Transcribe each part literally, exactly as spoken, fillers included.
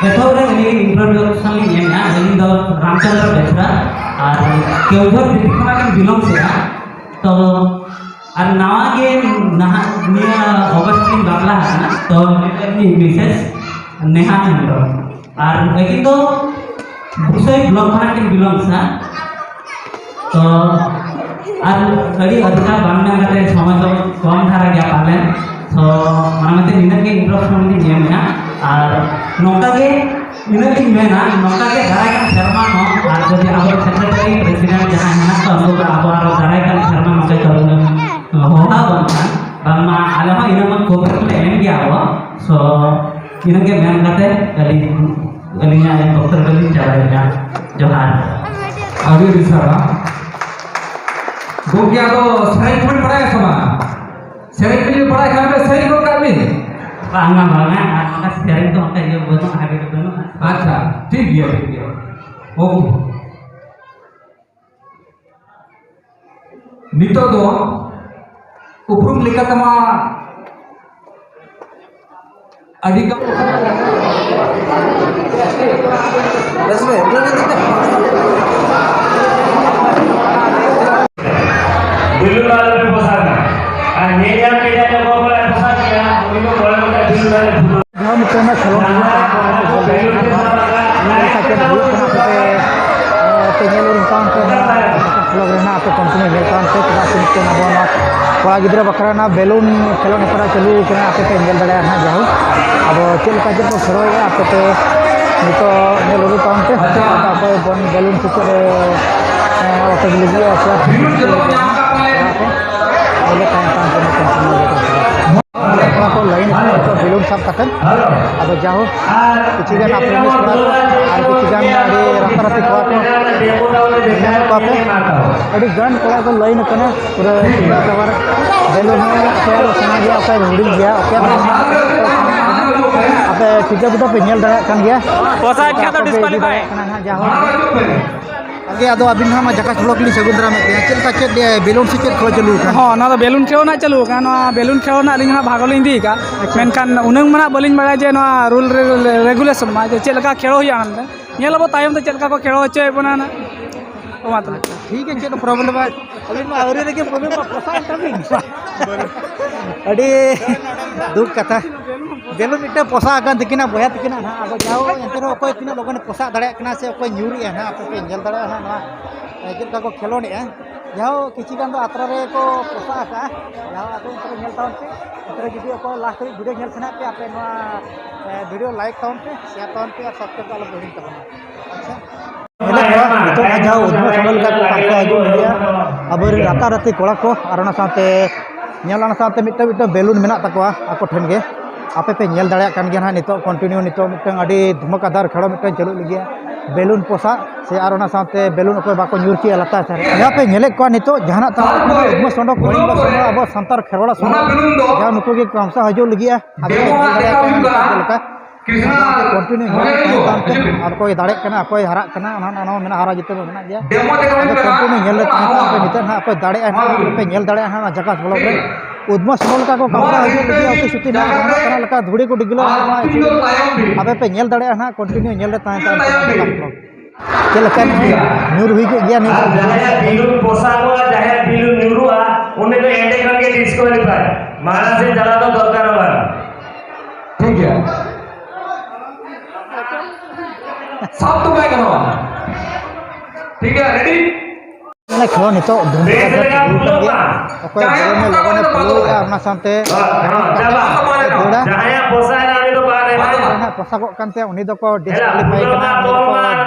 ᱮᱛᱚᱦᱚᱵ ᱨᱮ ᱟᱹᱞᱤᱧ introduction ᱞᱤᱧ ᱮᱢᱮᱫᱼᱟ᱾ ᱟᱹᱞᱤᱧ ᱫᱚ ᱨᱟᱢᱪᱚᱸᱫᱽᱨᱚ ᱵᱮᱥᱨᱟ ᱟᱨ ᱠᱮᱣᱡᱷᱚᱨ ᱰᱤᱥᱴᱨᱤᱠᱴ ᱠᱷᱚᱱᱟᱜ ᱞᱤᱧ belong ᱮᱫᱼᱟ᱾ ᱛᱚ ᱟᱨ ᱱᱟᱣᱟ ᱜᱮ ᱱᱟᱦᱟᱜ ᱱᱤᱭᱟᱹ ᱚᱜᱚᱥᱴ ᱞᱤᱧ ᱵᱟᱯᱞᱟ ᱟᱠᱟᱱᱟ᱾ ᱛᱚ ᱢᱤᱥᱮᱥ ᱱᱮᱦᱟ ᱦᱮᱢᱵᱨᱚᱢ ᱟᱨ ᱟᱹᱞᱤᱧ ᱫᱚ ᱵᱩᱥᱟᱹᱭ ᱵᱞᱚᱠ ᱠᱷᱚᱱᱟᱜ ᱞᱤᱧ belong ᱮᱫᱼᱟ᱾ ᱛᱚ ᱟᱨ ᱟᱹᱰᱤ ᱚᱫᱷᱤᱠᱟᱨ ᱵᱟᱝ ᱢᱮᱱ ᱠᱟᱛᱮ ᱥᱚᱢᱚᱭ ᱫᱚ ᱠᱚᱢ ᱫᱷᱟᱨᱟ ᱜᱮᱭᱟ ᱯᱟᱞᱮᱱ᱾ ᱛᱚ ᱚᱱᱟ ᱢᱮᱱᱛᱮ ᱱᱤᱱᱟᱹᱜ ᱜᱮ introduction ᱞᱤᱧ ᱮᱢᱮᱫᱼᱟ᱾ ᱟᱨ ᱱᱚᱝᱠᱟ ᱜᱮ ᱱᱤᱱᱟᱹᱜ ᱞᱤᱧ ᱢᱮᱱᱟ, ᱱᱚᱝᱠᱟ ᱜᱮ ᱫᱟᱨᱟᱭ ᱠᱟᱱ ᱥᱮᱨᱢᱟ ᱦᱚᱸ ᱟᱨ ᱡᱩᱫᱤ ᱟᱵᱚ ᱥᱮᱠᱨᱮᱴᱟᱨᱤ ᱯᱨᱮᱥᱤᱰᱮᱱᱴ ᱡᱟᱦᱟᱸᱭ ᱢᱮᱱᱟᱜ ᱠᱚᱣᱟ, ᱩᱱᱠᱩ ᱠᱚ ᱟᱵᱚ ᱟᱨᱚ ᱫᱟᱨᱟᱭ ᱠᱟᱱ ᱥᱮᱨᱢᱟ ᱱᱚᱝᱠᱟ ᱠᱚ ᱦᱚᱦᱚ ᱟᱵᱚᱱ ᱠᱷᱟᱱ, ᱵᱟᱝᱢᱟ ᱟᱞᱮ ᱦᱚᱸ ᱤᱱᱟᱹ ᱢᱟ cooperate ᱞᱮ ᱮᱢ ᱜᱮᱭᱟ ᱟᱵᱚ᱾ So ᱤᱱᱟᱹ ᱜᱮ ᱢᱮᱱ ᱠᱟᱛᱮ ᱟᱹᱞᱤᱧ ᱟᱹᱞᱤᱧᱟᱜ ᱵᱚᱠᱛᱚᱵᱭᱚ ᱫᱚᱞᱤᱧ ᱪᱟᱵᱟᱭᱮᱫᱼᱟ᱾ ᱡᱚᱦᱟᱨ᱾ ᱟᱹᱰᱤ ᱟᱹᱰᱤ ᱥᱟᱨᱦᱟᱣ᱾ ᱜᱚᱢᱠᱮ, ᱟᱫᱚ ᱥᱮᱨᱮᱧ ᱠᱚᱵᱤᱱ ᱵᱟᱲᱟᱭᱟ ᱥᱮ ᱵᱟᱝ? ᱥᱮᱨᱮᱧ ᱵᱤᱱ ᱵᱟᱲᱟᱭ ᱠᱷᱟᱱ ᱫᱚ ᱥᱮᱨᱮᱧ ᱜᱚᱫ ᱠᱟᱜ ᱵᱤᱱ᱾ ᱵᱟᱝᱟ, ᱵᱟᱝᱟ, ᱟᱨ ᱱᱚᱝᱠᱟ ᱥᱮᱨᱮᱧ ᱫᱚ ᱚᱱᱠᱟ ᱤᱭᱟᱹ ᱵᱟᱹᱱᱩᱜᱼᱟ, habit ᱵᱟᱹᱱᱩᱜᱼᱟ᱾ ᱟᱪᱪᱷᱟ, ᱴᱷᱤᱠ ᱜᱮᱭᱟ, ᱴᱷᱤᱠ ᱜᱮᱭᱟ᱾ ᱳᱠᱮ᱾ ᱱᱤᱛᱚᱜ ᱫᱚ ᱩᱯᱨᱩᱢ ᱞᱮᱠᱟᱛᱮᱢᱟ ᱟᱹᱰᱤ ᱜᱟᱱ ᱵᱤᱞᱩᱱ ᱟᱞᱚᱯᱮ ᱯᱚᱥᱟᱜᱟ᱾ ᱟᱨ ᱧᱮᱞ ᱧᱟᱢ ᱠᱮᱫᱟ ᱡᱮ ᱚᱠᱚᱭ ᱠᱚ ᱯᱚᱥᱟᱜ ᱜᱮᱭᱟ, ᱩᱱᱤ ᱫᱚ ᱢᱚᱬᱮ ᱜᱚᱴᱟᱝ ᱵᱤᱞᱩᱱ ᱟᱞᱮ ᱯᱷᱩᱴᱟᱹᱣ᱾ ᱡᱟᱦᱟᱸ ᱢᱤᱫᱴᱮᱱ ᱚᱱᱟ ᱠᱷᱮᱞᱳᱰ ᱦᱩᱭᱩᱜ ᱠᱟᱱᱟ, ᱚᱱᱟ ᱠᱚ ᱵᱮᱞᱩᱱ ᱠᱷᱮᱞ ᱦᱩᱭᱩᱜ ᱠᱟᱱᱟ, ᱟᱯᱮ ᱯᱮ, ᱮ, ᱯᱮ ᱧᱮᱞ ᱩᱨᱩᱢ ᱛᱟᱵᱚᱱ ᱯᱮ, ᱱᱚᱣᱟ ᱠᱷᱮᱞᱳᱰ ᱨᱮᱱᱟᱜ ᱟᱯᱮ continue ᱧᱮᱞ ᱛᱟᱵᱚᱱ ᱯᱮ, ᱪᱮᱫᱟᱜ ᱥᱮ ᱢᱤᱫᱴᱮᱱ ᱟᱵᱚ ᱱᱚᱣᱟ ᱠᱚᱲᱟ ᱜᱤᱫᱽᱨᱟᱹ ᱵᱟᱠᱷᱨᱟ ᱨᱮᱱᱟᱜ ᱵᱮᱞᱩᱱ ᱠᱷᱮᱞᱳᱰ ᱦᱮᱯᱨᱟᱣ ᱪᱟᱹᱞᱩ ᱠᱟᱱᱟ, ᱟᱯᱮ ᱯᱮ ᱧᱮᱞ ᱫᱟᱲᱮᱭᱟᱜᱼᱟ ᱱᱟᱦᱟᱜ᱾ ᱡᱟᱭᱦᱳᱠ, ᱟᱫᱚ ᱪᱮᱫ ᱞᱮᱠᱟ ᱪᱮᱫ ᱠᱚ ᱠᱷᱮᱞᱳᱰᱮᱫᱼᱟ, ᱟᱯᱮ ᱯᱮ ᱱᱤᱛᱚᱜ ᱧᱮᱞ ᱩᱨᱩᱢ ᱛᱟᱵᱚᱱ ᱯᱮ, ᱟᱪᱪᱷᱟ᱾ ᱚᱠᱚᱭ ᱵᱚᱱ ᱵᱮᱞᱩᱱ ᱪᱮᱛᱟᱱ ᱨᱮ, ᱮ, ᱚᱴᱮᱡ ᱞᱟᱹᱜᱤᱫ ᱥᱮ ᱵᱮᱞᱩᱱ ᱡᱚᱛᱚ ᱠᱚ ᱧᱟᱢ ᱟᱠᱟᱫ ᱛᱟᱞᱮᱭᱟ᱾ ᱚᱱᱟ ᱠᱚ ᱞᱟᱭᱤᱱ ᱠᱚ ᱵᱮᱞᱩᱱ ᱥᱟᱵ ᱠᱟᱛᱮ᱾ ᱟᱫᱚ ᱡᱟᱭᱦᱳᱠ, ᱠᱤᱪᱷᱩ ᱜᱟᱱ ᱟᱯᱮ ᱨᱮᱱ ᱠᱚᱲᱟ ᱠᱚ ᱟᱨ ᱠᱤᱪᱷᱩ ᱜᱟᱱ ᱟᱹᱰᱤ ᱨᱟᱯᱟᱜ ᱨᱟᱯᱤ ᱠᱚᱲᱟ ᱠᱚ ᱧᱮᱞ ᱠᱚᱣᱟ ᱯᱮ᱾ ᱟᱹᱰᱤ ᱜᱟᱱ ᱠᱚᱲᱟ ᱠᱚ ᱞᱟᱭᱤᱱ ᱟᱠᱟᱱᱟ, ᱯᱩᱨᱟᱹ ᱮᱠᱮᱵᱟᱨᱮ ᱵᱮᱞᱩᱱ ᱦᱚᱸ ᱚᱠᱚᱭᱟᱜ ᱫᱚ ᱥᱮᱬᱟ ᱜᱮᱭᱟ, ᱚᱠᱚᱭᱟᱜ ᱫᱚ ᱦᱩᱰᱤᱧ ᱜᱮᱭᱟ, ᱚᱠᱚᱭᱟᱜ ᱫᱚ ᱟᱯᱮ ᱴᱷᱤᱠᱟᱹ ᱵᱩᱴᱟᱹ ᱯᱮ ᱧᱮᱞ ᱫᱟᱲᱮᱭᱟᱜ ᱠᱟᱱ ᱜᱮᱭᱟ᱾ ᱯᱚᱥᱟ ᱮᱠᱷᱟᱱ ᱫᱚ ᱟᱯᱮ ᱯᱮ ᱤᱫᱤ disqualify᱾ ᱫᱟᱲᱮᱭᱟᱜ ᱠᱟᱱᱟ ᱱᱟᱦᱟᱜ, ᱡᱟᱭᱦᱳᱠ᱾ ᱜᱮ, ᱟᱫᱚ ᱟᱹᱵᱤᱱ ᱦᱚᱸ ᱱᱚᱣᱟ ᱡᱟᱠᱟᱥ ᱵᱞᱚᱠ ᱞᱤᱧ ᱥᱟᱹᱜᱩᱱ ᱫᱟᱨᱟᱢᱮᱫ ᱵᱮᱱᱟ᱾ ᱪᱮᱫ ᱞᱮᱠᱟ, ᱪᱮᱫ, ᱮ, ᱵᱮᱞᱩᱱ ᱥᱮ ᱪᱮᱫ ᱠᱷᱮᱞᱳ ᱪᱟᱹᱞᱩ ᱟᱠᱟᱱᱟ? ᱦᱚᱸ, ᱚᱱᱟ ᱫᱚ ᱵᱮᱞᱩᱱ ᱠᱷᱮᱞᱳ ᱨᱮᱱᱟᱜ ᱪᱟᱹᱞᱩ ᱟᱠᱟᱱᱟ᱾ ᱱᱚᱣᱟ ᱵᱮᱞᱩᱱ ᱠᱷᱮᱞᱳ ᱨᱮᱱᱟᱜ ᱟᱹᱞᱤᱧ ᱦᱚᱸ ᱱᱟᱜ ᱵᱷᱟᱜᱽ ᱞᱤᱧ ᱤᱫᱤ ᱟᱠᱟᱫᱼᱟ᱾ ᱟᱪᱪᱷᱟ᱾ ᱢᱮᱱᱠᱷᱟᱱ ᱩᱱᱟᱹᱝ ᱢᱟ ᱱᱟᱜ ᱵᱟᱹᱞᱤᱧ ᱵᱟᱲᱟᱭᱟ ᱡᱮ ᱱᱚᱣᱟ ᱨᱩᱞ ᱨᱮ, ᱨᱮ, ᱨᱮᱜᱩᱞᱮᱥᱚᱱ ᱢᱟ ᱡᱮ ᱪᱮᱫ ᱞᱮᱠᱟ ᱠᱷᱮᱞᱳ ᱦᱩᱭᱩᱜᱼᱟ ᱢᱮᱱᱛᱮ᱾ ᱧᱮᱞ ᱟᱵᱚ ᱛᱟᱭᱚᱢ ᱛᱮ ᱪᱮᱫ ᱞᱮᱠᱟ ᱠᱚ ᱠᱷᱮᱞᱳ ᱦᱚᱪᱚᱭᱮᱫ ᱵᱚᱱᱟ ᱱᱟᱜ᱾ ᱚ, ᱢᱟ ᱛᱚᱵᱮ᱾ ᱴᱷᱤᱠ ᱜᱮᱭᱟ, ᱪᱮᱫ ᱦᱚᱸ ᱯᱨᱚᱵᱞᱮᱢ ᱵᱟᱝ᱾ ᱟᱹᱵᱤᱱ ᱢᱟ ᱟᱹᱣᱨᱤ ᱨᱮᱜᱮ ᱯᱨᱚᱵᱞᱮᱢ ᱢᱟ ᱯᱚᱥᱟᱜ ᱮᱱ ᱛᱟᱹᱵᱤᱱ᱾ ᱟᱹᱰᱤ ᱫᱩᱠ ᱠᱟᱛᱷᱟ᱾ ᱵᱮᱞᱩᱱ ᱢᱤᱫᱴᱮᱱ ᱯᱚᱥᱟᱜ ᱟᱠᱟᱱ ᱛᱟᱹᱠᱤᱱᱟ ᱵᱚᱭᱦᱟ ᱛᱟᱹᱠᱤᱱᱟᱜ ᱱᱟᱦᱟᱜ᱾ ᱟᱫᱚ ᱡᱟᱦᱳ, ᱮᱱᱛᱮ ᱨᱮᱦᱚᱸ ᱚᱠᱚᱭ ᱛᱤᱱᱟᱹᱜ ᱞᱚᱜᱚᱱᱮ ᱯᱚᱥᱟᱜ ᱫᱟᱲᱮᱭᱟᱜ ᱠᱟᱱᱟ ᱥᱮ ᱚᱠᱚᱭ ᱧᱩᱨᱮᱜᱼᱟ ᱱᱟᱦᱟᱜ, ᱟᱯᱮ ᱯᱮ ᱧᱮᱞ ᱫᱟᱲᱮᱭᱟᱜᱼᱟ ᱱᱟᱦᱟᱜ ᱱᱚᱣᱟ, ᱮ, ᱪᱮᱫ ᱞᱮᱠᱟ ᱠᱚ ᱠᱷᱮᱞᱳᱰᱮᱜᱼᱟ᱾ ᱡᱟᱦᱳ, ᱠᱤᱪᱷᱩ ᱜᱟᱱ ᱫᱚ ᱟᱛᱨᱟ ᱨᱮᱠᱚ ᱯᱚᱥᱟᱜ ᱟᱠᱟᱜᱼᱟ᱾ ᱡᱟᱦᱳ, ᱟᱫᱚ ᱮᱱᱛᱮ ᱨᱮᱦᱚᱸ ᱧᱮᱞ ᱛᱟᱵᱚᱱ ᱯᱮ᱾ ᱮᱱᱛᱮ ᱨᱮᱦᱚᱸ ᱡᱩᱫᱤ ᱚᱠᱚᱭ ᱞᱟᱥᱴ ᱫᱷᱟᱹᱵᱤᱡ ᱵᱷᱤᱰᱤᱭᱳ ᱧᱮᱞ ᱥᱟᱱᱟᱭᱮᱫ ᱯᱮᱭᱟ, ᱟᱯᱮ ᱱᱚᱣᱟ, ᱮ, ᱵᱷᱤᱰᱤᱭᱳ ᱞᱟᱭᱤᱠ ᱛᱟᱵᱚᱱ ᱯᱮ, ᱥᱮᱭᱟᱨ ᱛᱟᱵᱚᱱ ᱯᱮ ᱟᱨ ᱥᱟᱵᱥᱠᱨᱟᱭᱤᱵ ᱫᱚ ᱟᱞᱚ ᱯᱮ ᱦᱤᱲᱤᱧ ᱛᱟᱵᱚᱱᱟ᱾ ᱟᱪᱪᱷᱟ᱾ ᱧᱮᱞᱚᱜ ᱠᱟᱱᱟ, ᱱᱤᱛᱚᱜ ᱱᱟᱦᱟᱜ ᱡᱟᱦᱟᱸ ᱩᱫᱽᱢᱟᱹ ᱥᱚᱲᱚ ᱞᱮᱠᱟ ᱠᱚ ᱠᱟᱱᱛᱷᱟ ᱦᱤᱡᱩᱜ ᱞᱟᱹᱜᱤᱫ, ᱟᱵᱚᱨᱮᱱ ᱨᱟᱛᱟ ᱨᱟᱛᱤ ᱠᱚᱲᱟ ᱠᱚ ᱟᱨ ᱚᱱᱟ ᱥᱟᱶᱛᱮ ᱧᱮᱞ, ᱚᱱᱟ ᱥᱟᱶᱛᱮ ᱢᱤᱫᱴᱟᱝ ᱢᱤᱫᱴᱟᱝ ᱵᱮᱞᱩᱱ ᱢᱮᱱᱟᱜ ᱛᱟᱠᱚᱣᱟ ᱟᱠᱚ ᱴᱷᱮᱱ ᱜᱮ᱾ ᱟᱯᱮ ᱯᱮ ᱧᱮᱞ ᱫᱟᱲᱮᱭᱟᱜ ᱠᱟᱱ ᱜᱮᱭᱟ ᱱᱟᱦᱟᱜ, ᱱᱤᱛᱚᱜ ᱠᱚᱱᱴᱤᱱᱤᱭᱩ ᱱᱤᱛᱚᱜ ᱢᱤᱫᱴᱟᱝ ᱟᱹᱰᱤ ᱫᱷᱩᱢᱟᱠᱟᱫᱟᱨ ᱠᱷᱮᱞᱳ ᱢᱤᱫᱴᱟᱝ ᱪᱟᱹᱞᱩᱜ ᱞᱟᱹᱜᱤᱫ, ᱵᱮᱞᱩᱱ ᱯᱚᱥᱟᱜ ᱥᱮ ᱟᱨ ᱚᱱᱟ ᱥᱟᱶᱛᱮ ᱵᱮᱞᱩᱱ ᱚᱠᱚᱭ ᱵᱟᱠᱚ ᱧᱩᱨ ᱠᱮᱜᱼᱟ ᱞᱟᱛᱟᱨ ᱥᱮᱫ ᱨᱮ᱾ ᱡᱟᱦᱟᱸ ᱯᱮ ᱧᱮᱞᱮᱫ ᱠᱚᱣᱟ ᱱᱤᱛᱚᱜ ᱡᱟᱦᱟᱱᱟᱜ ᱛᱟᱦᱮᱸ ᱠᱟᱱᱟ, ᱩᱫᱽᱢᱟᱹ ᱥᱚᱸᱰᱚ ᱠᱚᱲᱤ ᱵᱟ ᱥᱚᱸᱰᱚ ᱟᱵᱚ ᱥᱟᱱᱛᱟᱲ ᱠᱷᱮᱨᱣᱟᱲ ᱥᱚᱸᱰᱚ, ᱡᱟᱦᱟᱸ ᱱᱩᱠᱩ ᱜᱮ ᱠᱟᱢᱥᱟ ᱦᱤᱡᱩᱜ ᱞᱟᱹᱜᱤᱫᱼᱟ᱾ ᱟᱯᱮ ᱯᱮ ᱧᱮᱞ ᱫᱟᱲᱮᱭᱟᱜ ᱠᱟᱱᱟ ᱱᱤᱛᱚᱜ ᱪᱮᱫ ᱞᱮᱠᱟ᱾ ᱠᱤᱥᱱᱟ ᱠᱚᱱᱴᱤᱱᱤᱭᱩ ᱧᱮᱞ ᱨᱮ ᱛᱟᱦᱮᱱ ᱛᱟᱢ ᱯᱮ᱾ ᱦᱮᱸ᱾ ᱟᱨ ᱚᱠᱚᱭ ᱫᱟᱲᱮᱭᱟᱜ ᱠᱟᱱᱟ, ᱚᱠᱚᱭ ᱦᱟᱨᱟᱜ ᱠᱟᱱᱟ, ᱚᱱᱟ, ᱚᱱᱟ ᱦᱚᱸ ᱢᱮᱱᱟᱜᱼᱟ, ᱦᱟᱨᱟ ᱡᱤᱛᱟᱹᱣ ᱦᱚᱸ ᱢᱮᱱᱟᱜ ᱜᱮᱭᱟ᱾ ᱰᱮᱢᱳ ᱫᱮᱠᱷᱟᱣ ᱟᱫᱚ ᱦᱩᱭᱩᱜ ᱠᱟᱱᱟ᱾ ᱠᱚᱱᱴᱤᱱᱤᱭᱩ ᱧᱮᱞ ᱨᱮ ᱛᱟᱦᱮᱱ ᱛᱟᱢ ᱯᱮ᱾ ᱱᱤᱛᱚᱜ ᱱᱟᱦᱟᱜ ᱚᱠᱚᱭ ᱫᱟᱲᱮᱭᱟᱜᱼᱟ, ᱢᱟ ᱱᱟᱦᱟᱜ ᱞᱟᱹᱭ ᱯᱮ ᱧᱮᱞ ᱫᱟᱲᱮᱭᱟᱜᱼᱟ ᱱᱟᱦᱟᱜ ᱚᱱᱟ ᱡᱟᱠᱟᱥ ᱵᱞᱚᱜ ᱨᱮ᱾ ᱴᱷᱤᱠ ᱜᱮᱭᱟ᱾ ᱩᱫᱽᱢᱟ ᱥᱚᱢᱚᱭ ᱞᱮᱠᱟ ᱠᱚ ᱱᱚᱣᱟ ᱠᱟᱢᱥᱟ ᱦᱤᱡᱩᱜ ᱞᱟᱹᱜᱤᱫ ᱞᱟᱹᱜᱤᱫ ᱚᱛᱤ ᱥᱩᱛᱤ ᱱᱟᱦᱟᱜ ᱡᱟᱦᱟᱸ ᱱᱚᱝᱠᱟᱱᱟᱜ ᱞᱮᱠᱟ ᱫᱷᱩᱲᱤ ᱠᱚ ᱰᱤᱜᱞᱟᱹᱣ ᱟᱨ ᱱᱚᱣᱟ ᱩᱱᱠᱤᱱ ᱫᱚ ᱛᱟᱭᱚᱢ ᱵᱤᱱ᱾ ᱟᱯᱮ ᱯᱮ ᱧᱮᱞ ᱫᱟᱲᱮᱭᱟᱜᱼᱟ ᱱᱟᱦᱟᱜ ᱠᱚᱱᱴᱤᱱᱤᱭᱩ ᱧᱮᱞ ᱨᱮ ᱛᱟᱦᱮᱱ ᱛᱟᱢ ᱯᱮ ᱡᱟᱠᱟᱥ ᱵᱞᱚᱜ᱾ ᱪᱮᱫ ᱞᱮᱠᱟ ᱧᱩᱨ ᱦᱩᱭ ᱠᱚᱜ ᱜᱮᱭᱟ ᱱᱤᱛ? ᱟᱨ ᱡᱟᱦᱟᱸᱭᱟᱜ ᱵᱤᱞᱩᱱ ᱯᱚᱥᱟᱜᱚᱜᱼᱟ, ᱡᱟᱦᱟᱸᱭᱟᱜ ᱵᱤᱞᱩᱱ ᱧᱩᱨᱩᱜᱼᱟ, ᱩᱱᱤ ᱫᱚ ᱮᱸᱰᱮ ᱠᱷᱟᱱ ᱜᱮ ᱰᱤᱥᱠᱣᱟᱞᱤᱯᱷᱟᱭ᱾ ᱢᱟᱲᱟᱝ ᱥᱮᱫ ᱪᱟᱞᱟᱣ ᱫᱚ ᱫᱚᱨᱠᱟᱨ ᱵᱟᱝ᱾ ᱴᱷᱤᱠ ᱜᱮᱭᱟ᱾ ᱥᱟᱵ ᱫᱚ ᱵᱟᱭ ᱜᱟᱱᱚᱜᱼᱟ᱾ ᱴᱷᱤᱠ ᱜᱮᱭᱟ, ᱨᱮᱰᱤ? ᱢᱟᱱᱮ ᱠᱷᱮᱞᱳ ᱱᱤᱛᱚᱜ ᱫᱷᱩᱢ ᱫᱷᱟᱠᱟᱫ ᱛᱮ ᱪᱟᱹᱞᱩ ᱟᱠᱟᱱ ᱜᱮᱭᱟ᱾ ᱚᱠᱚᱭ ᱵᱚᱞᱚᱱᱮ ᱞᱚᱜᱚᱱᱮ ᱯᱷᱳᱞᱳᱭᱮᱫᱼᱟ, ᱚᱱᱟ ᱥᱟᱶᱛᱮ ᱦᱮᱸ, ᱦᱮᱸ, ᱪᱟᱵᱟ᱾ ᱫᱟᱹᱲᱟ᱾ ᱡᱟᱦᱟᱸᱭᱟᱜ ᱯᱚᱥᱟᱜ ᱮᱱᱟ, ᱩᱱᱤ ᱫᱚ ᱵᱟᱭ ᱨᱮᱦᱚᱸ᱾ ᱡᱟᱦᱟᱸᱭᱟᱜ ᱯᱚᱥᱟᱜᱚᱜ ᱠᱟᱱ ᱛᱟᱭᱟ, ᱩᱱᱤ ᱫᱚᱠᱚ ᱰᱤᱥᱠᱣᱟᱞᱤᱯᱷᱟᱭ ᱠᱟᱱᱟ, ᱩᱱᱤ ᱫᱚᱠᱚ ᱵᱟᱫ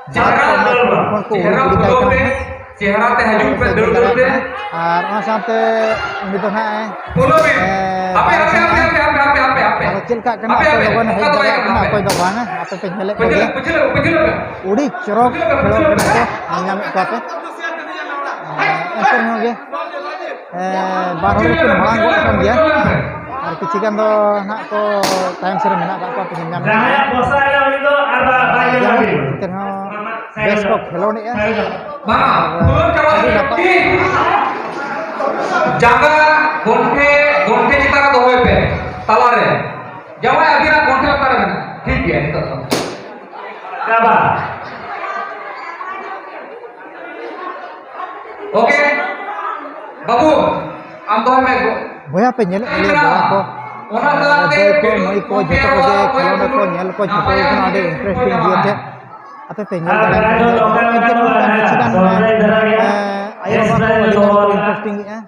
ᱠᱚ ᱮᱢᱟ, ᱠᱷᱮᱞᱳᱰ ᱠᱷᱚᱱ ᱠᱚ ᱩᱰᱩᱠ ᱜᱤᱰᱤ ᱠᱟᱭ ᱠᱟᱱᱟ᱾ ᱪᱮᱦᱨᱟ ᱛᱮ ᱦᱤᱡᱩᱜ ᱯᱮ, ᱫᱟᱹᱲ ᱫᱟᱹᱲ ᱛᱮ᱾ ᱟᱨ ᱚᱱᱟ ᱥᱟᱶᱛᱮ ᱩᱱᱤ ᱫᱚ ᱱᱟᱦᱟᱜ ᱮ, ᱯᱷᱳᱞᱳ ᱢᱮ᱾ ᱮ, ᱦᱟᱯᱮ, ᱦᱟᱯᱮ, ᱦᱟᱯᱮ, ᱦᱟᱯᱮ, ᱦᱟᱯᱮ, ᱦᱟᱯᱮ, ᱦᱟᱯᱮ᱾ ᱟᱫᱚ ᱪᱮᱫ ᱞᱮᱠᱟᱜ ᱠᱟᱱᱟ, ᱦᱟᱯᱮ, ᱚᱠᱚᱭ ᱦᱟᱯᱮ, ᱞᱚᱜᱚᱱᱮ ᱦᱮᱡ ᱚᱠᱚᱭ ᱫᱟᱲᱮᱭᱟᱜ ᱠᱟᱱᱟ, ᱦᱟᱯᱮ᱾ ᱚᱠᱚᱭ ᱫᱚ ᱵᱟᱝᱟ, ᱟᱯᱮ ᱯᱮ ᱧᱮᱞᱮᱫ ᱯᱟᱹᱪᱷᱞᱟᱹ, ᱠᱚᱜᱮᱭᱟ᱾ ᱯᱟᱹᱪᱷᱞᱟᱹ, ᱯᱟᱹᱪᱷᱞᱟᱹ ᱢᱮ᱾ ᱟᱹᱰᱤ ᱪᱚᱨᱚᱠ ᱯᱟᱹᱪᱷᱞᱟᱹ, ᱠᱷᱮᱞᱳᱰ ᱯᱟᱹᱪᱷᱞᱟᱹ ᱢᱮ᱾ ᱠᱟᱱᱟ ᱠᱚ, ᱧᱮᱞ ᱧᱟᱢᱮᱫ ᱠᱚᱣᱟ ᱯᱮ᱾ ᱮ, ᱮᱱᱛᱮ ᱨᱮᱦᱚᱸ ᱜᱮ, ᱮ, ᱵᱟᱨ ᱦᱚᱲ ᱫᱚᱠᱤᱱ ᱢᱟᱲᱟᱝ ᱜᱚᱫ ᱟᱠᱟᱱ ᱜᱮᱭᱟ᱾ ᱟᱨ ᱠᱤᱪᱷᱩ ᱜᱟᱱ ᱫᱚ ᱱᱟᱦᱟᱜ ᱠᱚ ᱛᱟᱭᱚᱢ ᱥᱮᱫ ᱨᱮ ᱢᱮᱱᱟᱜ ᱟᱠᱟᱫ ᱠᱚᱣᱟ, ᱯᱮ ᱧᱮᱞ ᱧᱟᱢᱮᱫ ᱠᱚᱣᱟ᱾ ᱡᱟᱦᱟᱸᱭᱟᱜ ᱯᱚᱥᱟᱜ ᱮᱱᱟ, ᱩᱱᱤ ᱫᱚ ᱟᱨ ᱵᱟᱭ, ᱵᱟᱭ ᱧᱟᱢᱟ ᱡᱟᱭᱦᱳᱠ, ᱵᱤᱞ᱾ ᱮᱱᱛᱮ ᱨᱮᱦᱚᱸ ᱵᱮᱥ ᱠᱚ ᱠᱷᱮᱞᱳᱰᱮᱜᱼᱟ᱾ ᱵᱟᱝᱟ, ᱟᱨ ᱯᱩᱨᱟᱹ ᱪᱟᱵᱟ ᱟᱹᱰᱤ ᱱᱟᱯᱟᱭ᱾ ᱡᱟᱸᱜᱟ ᱜᱚᱱᱴᱷᱮ, ᱜᱚᱱᱴᱷᱮ ᱪᱮᱛᱟᱱ ᱨᱮ ᱫᱚᱦᱚᱭ ᱯᱮ, ᱛᱟᱞᱟᱨᱮ᱾ ᱡᱟᱶᱟᱭ ᱟᱹᱵᱤᱱᱟᱜ ᱜᱚᱱᱴᱷᱮ ᱞᱟᱛᱟᱨ ᱨᱮ ᱢᱮᱱᱟᱜᱼᱟ᱾ ᱴᱷᱤᱠ ᱜᱮᱭᱟ, ᱱᱤᱛᱚᱜ ᱫᱚ᱾ ᱪᱟᱵᱟ᱾ ᱳᱠᱮ, ᱵᱟᱹᱵᱩ, ᱟᱢ ᱫᱚᱦᱚᱭ ᱢᱮ᱾ ᱵᱚᱭᱦᱟ ᱯᱮ ᱧᱮᱞᱮᱫ ᱞᱮᱭᱟ, ᱵᱚᱭᱦᱟ ᱠᱚ, ᱚᱱᱟ ᱟᱨ ᱛᱟᱞᱟᱛᱮ ᱫᱟᱹᱭ ᱠᱚ, ᱢᱟᱹᱭ ᱠᱚ, ᱡᱚᱛᱚ ᱠᱚᱜᱮ ᱠᱷᱮᱞᱳᱸᱰ ᱨᱮᱠᱚ ᱧᱮᱞ ᱠᱚ ᱪᱷᱩᱴᱟᱹᱣ ᱠᱟᱱᱟ ᱟᱹᱰᱤ interesting ᱤᱭᱟᱹᱛᱮ᱾ ᱟᱯᱮ ᱯᱮ ᱧᱮᱞ ᱫᱟᱲᱮᱭᱟᱜ ᱠᱟᱱᱟ, ᱮᱱᱛᱮ ᱱᱚᱝᱠᱟᱱ ᱠᱤᱪᱷᱩ ᱜᱟᱱ, ᱮᱸ, ᱟᱭᱳ ᱵᱟᱵᱟ ᱠᱚ ᱟᱹᱰᱤ ᱜᱟᱱ ᱠᱚ interesting ᱮᱫᱼᱟ᱾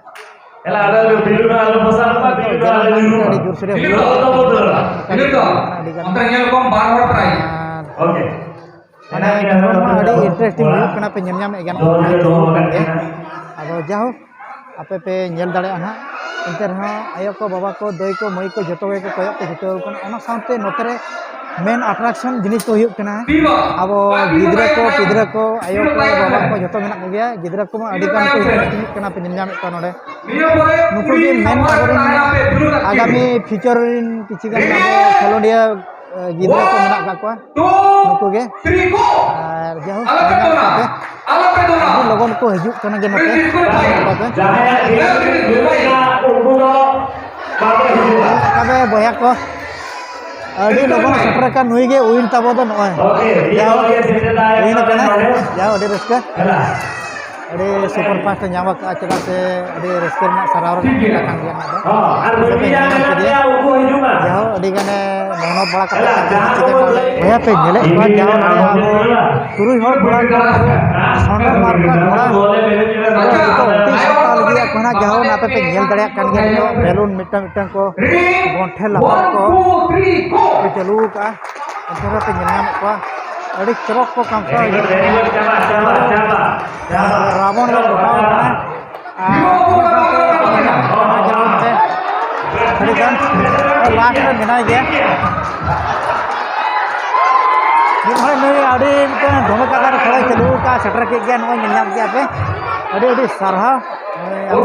ᱮᱞᱟ, ᱟᱫᱚ ᱵᱤᱞᱩ ᱫᱚ ᱟᱞᱚ ᱯᱚᱥᱟᱜ ᱢᱟ, ᱵᱤᱞᱩ ᱫᱚ ᱜᱮᱞ ᱟᱞᱚ ᱢᱟᱹᱦᱤᱛ ᱧᱩᱨᱩᱜ ᱢᱟ᱾ ᱟᱹᱰᱤ ᱡᱳᱨᱥᱳᱨᱮ ᱵᱤᱞᱩ ᱦᱩᱭᱩᱜ ᱫᱚ ᱟᱞᱚ ᱠᱟᱱᱟ᱾ ᱵᱚᱫᱚᱞᱟ᱾ ᱵᱤᱞᱩ ᱫᱚ᱾ ᱟᱹᱰᱤ ᱜᱟᱱ᱾ ᱚᱱᱛᱮ ᱧᱮᱞ ᱠᱚᱢ, ᱵᱟᱨ ᱦᱚᱲ ᱯᱨᱟᱭ᱾ ᱟᱨ ᱳᱠᱮ᱾ ᱢᱟᱱᱮ ᱠᱷᱮᱞᱳᱸᱰ ᱢᱟ ᱟᱹᱰᱤ interesting ᱦᱩᱭᱩᱜ ᱠᱟᱱᱟ, ᱯᱮ ᱧᱮᱞ ᱧᱟᱢᱮᱫ ᱜᱮᱭᱟ, ᱱᱚᱜᱼᱚᱭ ᱱᱤᱛᱚᱜ ᱦᱩᱭᱩᱜ ᱠᱟᱱ ᱜᱮᱭᱟ᱾ ᱟᱫᱚ ᱡᱟᱭᱦᱳᱠ, ᱟᱯᱮ ᱯᱮ ᱧᱮᱞ ᱫᱟᱲᱮᱭᱟᱜᱼᱟ ᱦᱟᱸᱜ᱾ ᱮᱱᱛᱮ ᱨᱮᱦᱚᱸ ᱟᱭᱳ ᱠᱚ, ᱵᱟᱵᱟ ᱠᱚ, ᱫᱟᱹᱭ ᱠᱚ, ᱢᱟᱹᱭ ᱠᱚ, ᱡᱚᱛᱚ ᱜᱮᱠᱚ ᱠᱚᱭᱚᱜ ᱠᱚ ᱪᱷᱩᱴᱟᱹᱣ ᱠᱟᱱᱟ᱾ ᱚᱱᱟ ᱥᱟᱶᱛᱮ ᱱᱚᱛᱮ ᱨᱮ main attraction ᱡᱤᱱᱤᱥ ᱫᱚ ᱦᱩᱭᱩᱜ ᱠᱟᱱᱟ, ᱟᱵᱚ ᱜᱤᱫᱽᱨᱟᱹ ᱠᱚ, ᱯᱤᱫᱽᱨᱟᱹ ᱠᱚ, ᱟᱭᱳ ᱠᱚ, ᱵᱟᱵᱟ ᱠᱚ, ᱡᱚᱛᱚ ᱢᱮᱱᱟᱜ ᱠᱚᱜᱮᱭᱟ᱾ ᱜᱤᱫᱽᱨᱟᱹ ᱠᱚᱢᱟ ᱟᱹᱰᱤ ᱜᱟᱱ ᱠᱚ interesting ᱠᱟᱱᱟ, ᱯᱮ ᱧᱮᱞ ᱧᱟᱢᱮᱫ ᱠᱚᱣᱟ ᱱᱚᱰᱮ᱾ ᱱᱩᱠᱩ ᱜᱮ main ᱟᱵᱚᱨᱮᱱ ᱟᱜᱟᱢᱤ future ᱨᱮᱱ ᱠᱤᱪᱷᱩ ᱜᱟᱱ ᱟᱵᱚ ᱠᱷᱮᱞᱳᱸᱰᱤᱭᱟᱹ, ᱮ, ᱜᱤᱫᱽᱨᱟᱹ ᱠᱚ ᱢᱮᱱᱟᱜ ᱟᱠᱟᱫ ᱠᱚᱣᱟ᱾ ᱱᱩᱠᱩ ᱜᱮ᱾ ᱟᱨ ᱡᱟᱭᱦᱳᱠ, ᱟᱹᱰᱤ ᱞᱚᱜᱚᱱ ᱠᱚ ᱦᱤᱡᱩᱜ ᱠᱟᱱᱟ ᱜᱮ ᱱᱚᱛᱮ᱾ ᱛᱚᱵᱮ ᱵᱚᱭᱦᱟ ᱠᱚ, ᱟᱹᱰᱤ ᱞᱚᱜᱚᱱ ᱥᱮᱴᱮᱨ ᱟᱠᱟᱱ ᱱᱩᱭ ᱜᱮ win ᱛᱟᱵᱚ ᱫᱚ ᱱᱚᱜᱼᱚᱭ᱾ ᱡᱟᱭᱦᱳᱠ, win ᱟᱠᱟᱱᱟᱭ᱾ ᱡᱟᱭᱦᱳᱠ, ᱟᱹᱰᱤ ᱨᱟᱹᱥᱠᱟᱹ᱾ ᱟᱹᱰᱤ super fast ᱮ ᱧᱟᱢ ᱟᱠᱟᱫᱼᱟ, ᱪᱮᱫᱟᱜ ᱥᱮ ᱟᱹᱰᱤ ᱨᱟᱹᱥᱠᱟᱹ ᱨᱮᱱᱟᱜ ᱥᱟᱨᱦᱟᱣ ᱨᱮᱱᱟᱜ ᱠᱟᱛᱷᱟ ᱠᱟᱱ ᱜᱮᱭᱟ ᱱᱚᱣᱟ ᱫᱚ᱾ ᱦᱚᱸ, ᱟᱨ ᱛᱚᱵᱮ ᱵᱟᱹᱠᱤ ᱧᱟᱢ ᱡᱟᱦᱟᱸᱭ ᱠᱮᱫᱮᱭᱟ᱾ ᱢᱮᱱᱟᱜ ᱯᱮᱭᱟ, ᱩᱱᱠᱩ ᱦᱤᱡᱩᱜ ᱢᱟ᱾ ᱡᱟᱭᱦᱳᱠ, ᱟᱹᱰᱤ ᱜᱟᱱᱮ ᱢᱮᱦᱱᱚᱛ ᱵᱟᱲᱟ ᱠᱟᱛᱮ ᱪᱮᱫ ᱮ ᱱᱚᱰᱮ ᱵᱚᱭᱦᱟ ᱯᱮ ᱧᱮᱞᱮᱫ ᱠᱚᱣᱟ, ᱡᱟᱦᱟᱸ ᱱᱚᱰᱮ ᱟᱵᱚ ᱛᱩᱨᱩᱭ ᱦᱚᱲ ᱠᱚᱲᱟ ᱠᱚ, ᱥᱚᱸᱰᱚ ᱢᱟᱨᱠᱟ ᱠᱚᱲᱟ, ᱱᱤᱛᱚᱜ ᱩᱱᱠᱩ ᱥᱟᱯᱲᱟᱣ ᱞᱟᱹᱜᱤᱫ ᱟᱠᱚ ᱦᱟᱸᱜ, ᱡᱟᱦᱟᱸ ᱟᱯᱮ ᱯᱮ ᱧᱮᱞ ᱫᱟᱲᱮᱭᱟᱜ ᱠᱟᱱ ᱜᱮᱭᱟ, ᱱᱤᱛᱚᱜ balloon ᱢᱤᱫᱴᱟᱝ ᱢᱤᱫᱴᱟᱝ ᱠᱚ ᱜᱚᱱᱴᱷᱮ ᱞᱟᱛᱟᱨ ᱠᱚ ᱪᱟᱹᱞᱩ ᱟᱠᱟᱫᱼᱟ᱾ ᱚᱱᱛᱮ ᱨᱮ ᱯᱮ ᱧᱮᱞ ᱧᱟᱢᱮᱫ ᱠᱚᱣᱟ, ᱟᱹᱰᱤ ᱪᱚᱨᱚᱠ ᱠᱚ ᱠᱟᱢᱥᱟᱣ ᱦᱤᱡᱩᱜ ᱠᱟᱱᱟ᱾ ᱨᱟᱵᱚᱱ ᱞᱮ ᱜᱚᱴᱟᱣ ᱠᱟᱱᱟ᱾ ᱟᱨ ᱚᱱᱟ ᱥᱟᱶᱛᱮ ᱧᱮᱞ ᱧᱟᱢᱚᱜ ᱠᱟᱱᱟ ᱡᱮ ᱱᱚᱛᱮ ᱟᱹᱰᱤ ᱜᱟᱱ last ᱨᱮ ᱢᱮᱱᱟᱭ ᱜᱮᱭᱟ᱾ ᱢᱤᱫ ᱦᱚᱲ ᱱᱩᱭ ᱟᱹᱰᱤ ᱢᱤᱫᱴᱮᱱ ᱫᱷᱚᱢᱮ ᱠᱟᱛᱷᱟ ᱨᱮ ᱠᱷᱮᱞᱟᱭ ᱪᱟᱹᱞᱩ ᱟᱠᱟᱫᱼᱟ, ᱥᱮᱴᱮᱨ ᱠᱮᱫ ᱜᱮᱭᱟ, ᱱᱚᱜᱼᱚᱭ ᱧᱮᱞ ᱧᱟᱢ ᱠᱮᱫᱼᱟ ᱯᱮ᱾ ᱟᱹᱰᱤ ᱟᱹᱰᱤ ᱥᱟᱨᱦᱟᱣ᱾ ᱱᱚᱜᱼᱚᱭ ᱟᱵᱚ,